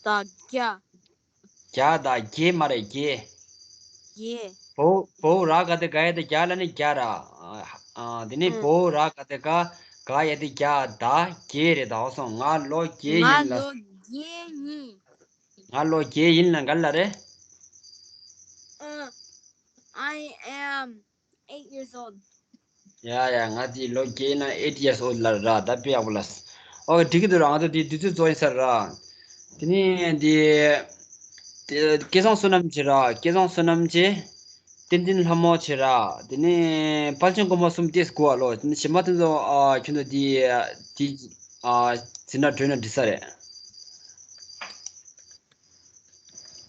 ད་བརྒྱ། བརྒྱ་ད་བརྒྱད་མ་རེད། བརྒྱད། བརྒྱད། བོ་བོ་ར་ག་བཏགས་ག་ཡ་བཏགས་བརྒྱ་ལ་ནི་བརྒྱ་ར། ཨ་དེ་ནི་ཨང་། བོ་ར་ག་བཏགས་ག་ག་ཡ་བཏགས་ག་ད་བརྒྱད་རེད། ད་འོ་སོང་། ང་ལོ་བརྒྱད་ཡིན་ལ། ང་ལོ་བརྒྱད་ཡིན། ང་ལོ་བརྒྱད་ཡིན་ལ་ག་ལ་རེད། ཨ། I am eight years old. ཡ་ཡ། ང་དེ་ལོ་བརྒྱད་ན་eight years old ལ་ར། ད་དཔེ་ཡག་པོ་ལ། ཨོ་འགྲིག་གི་འདུག་ར། ང་ཚོ་དེ་དུས་ཚོད་རྫོགས་ཡིན་ས་ར། དེ་ནི་དེ་དེ་སྐལ་བཟང་བསོད་ནམས་ཀྱི་ར། སྐལ་བཟང་བསོད་ནམས་ཀྱི། བསྟན་འཛིན་ལྷ་མོ་ཀྱི་ར། དེ་ནི་དཔལ་ཆེན་གོང་མ་གསུམ་ཏེ་སྐུ་བ་ལོ། དེ་ནི་ཞི་མ་དེ་ཚོ་ཨ་ཁྱོད་ཚོ་དེ་དེ་ཨ་འཛིན་གྲྭ་གྲོལ་ན་འགྲིག་ས་རེད།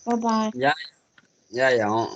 Bye bye. ཡ་ཡ་ཡ། ཨོ།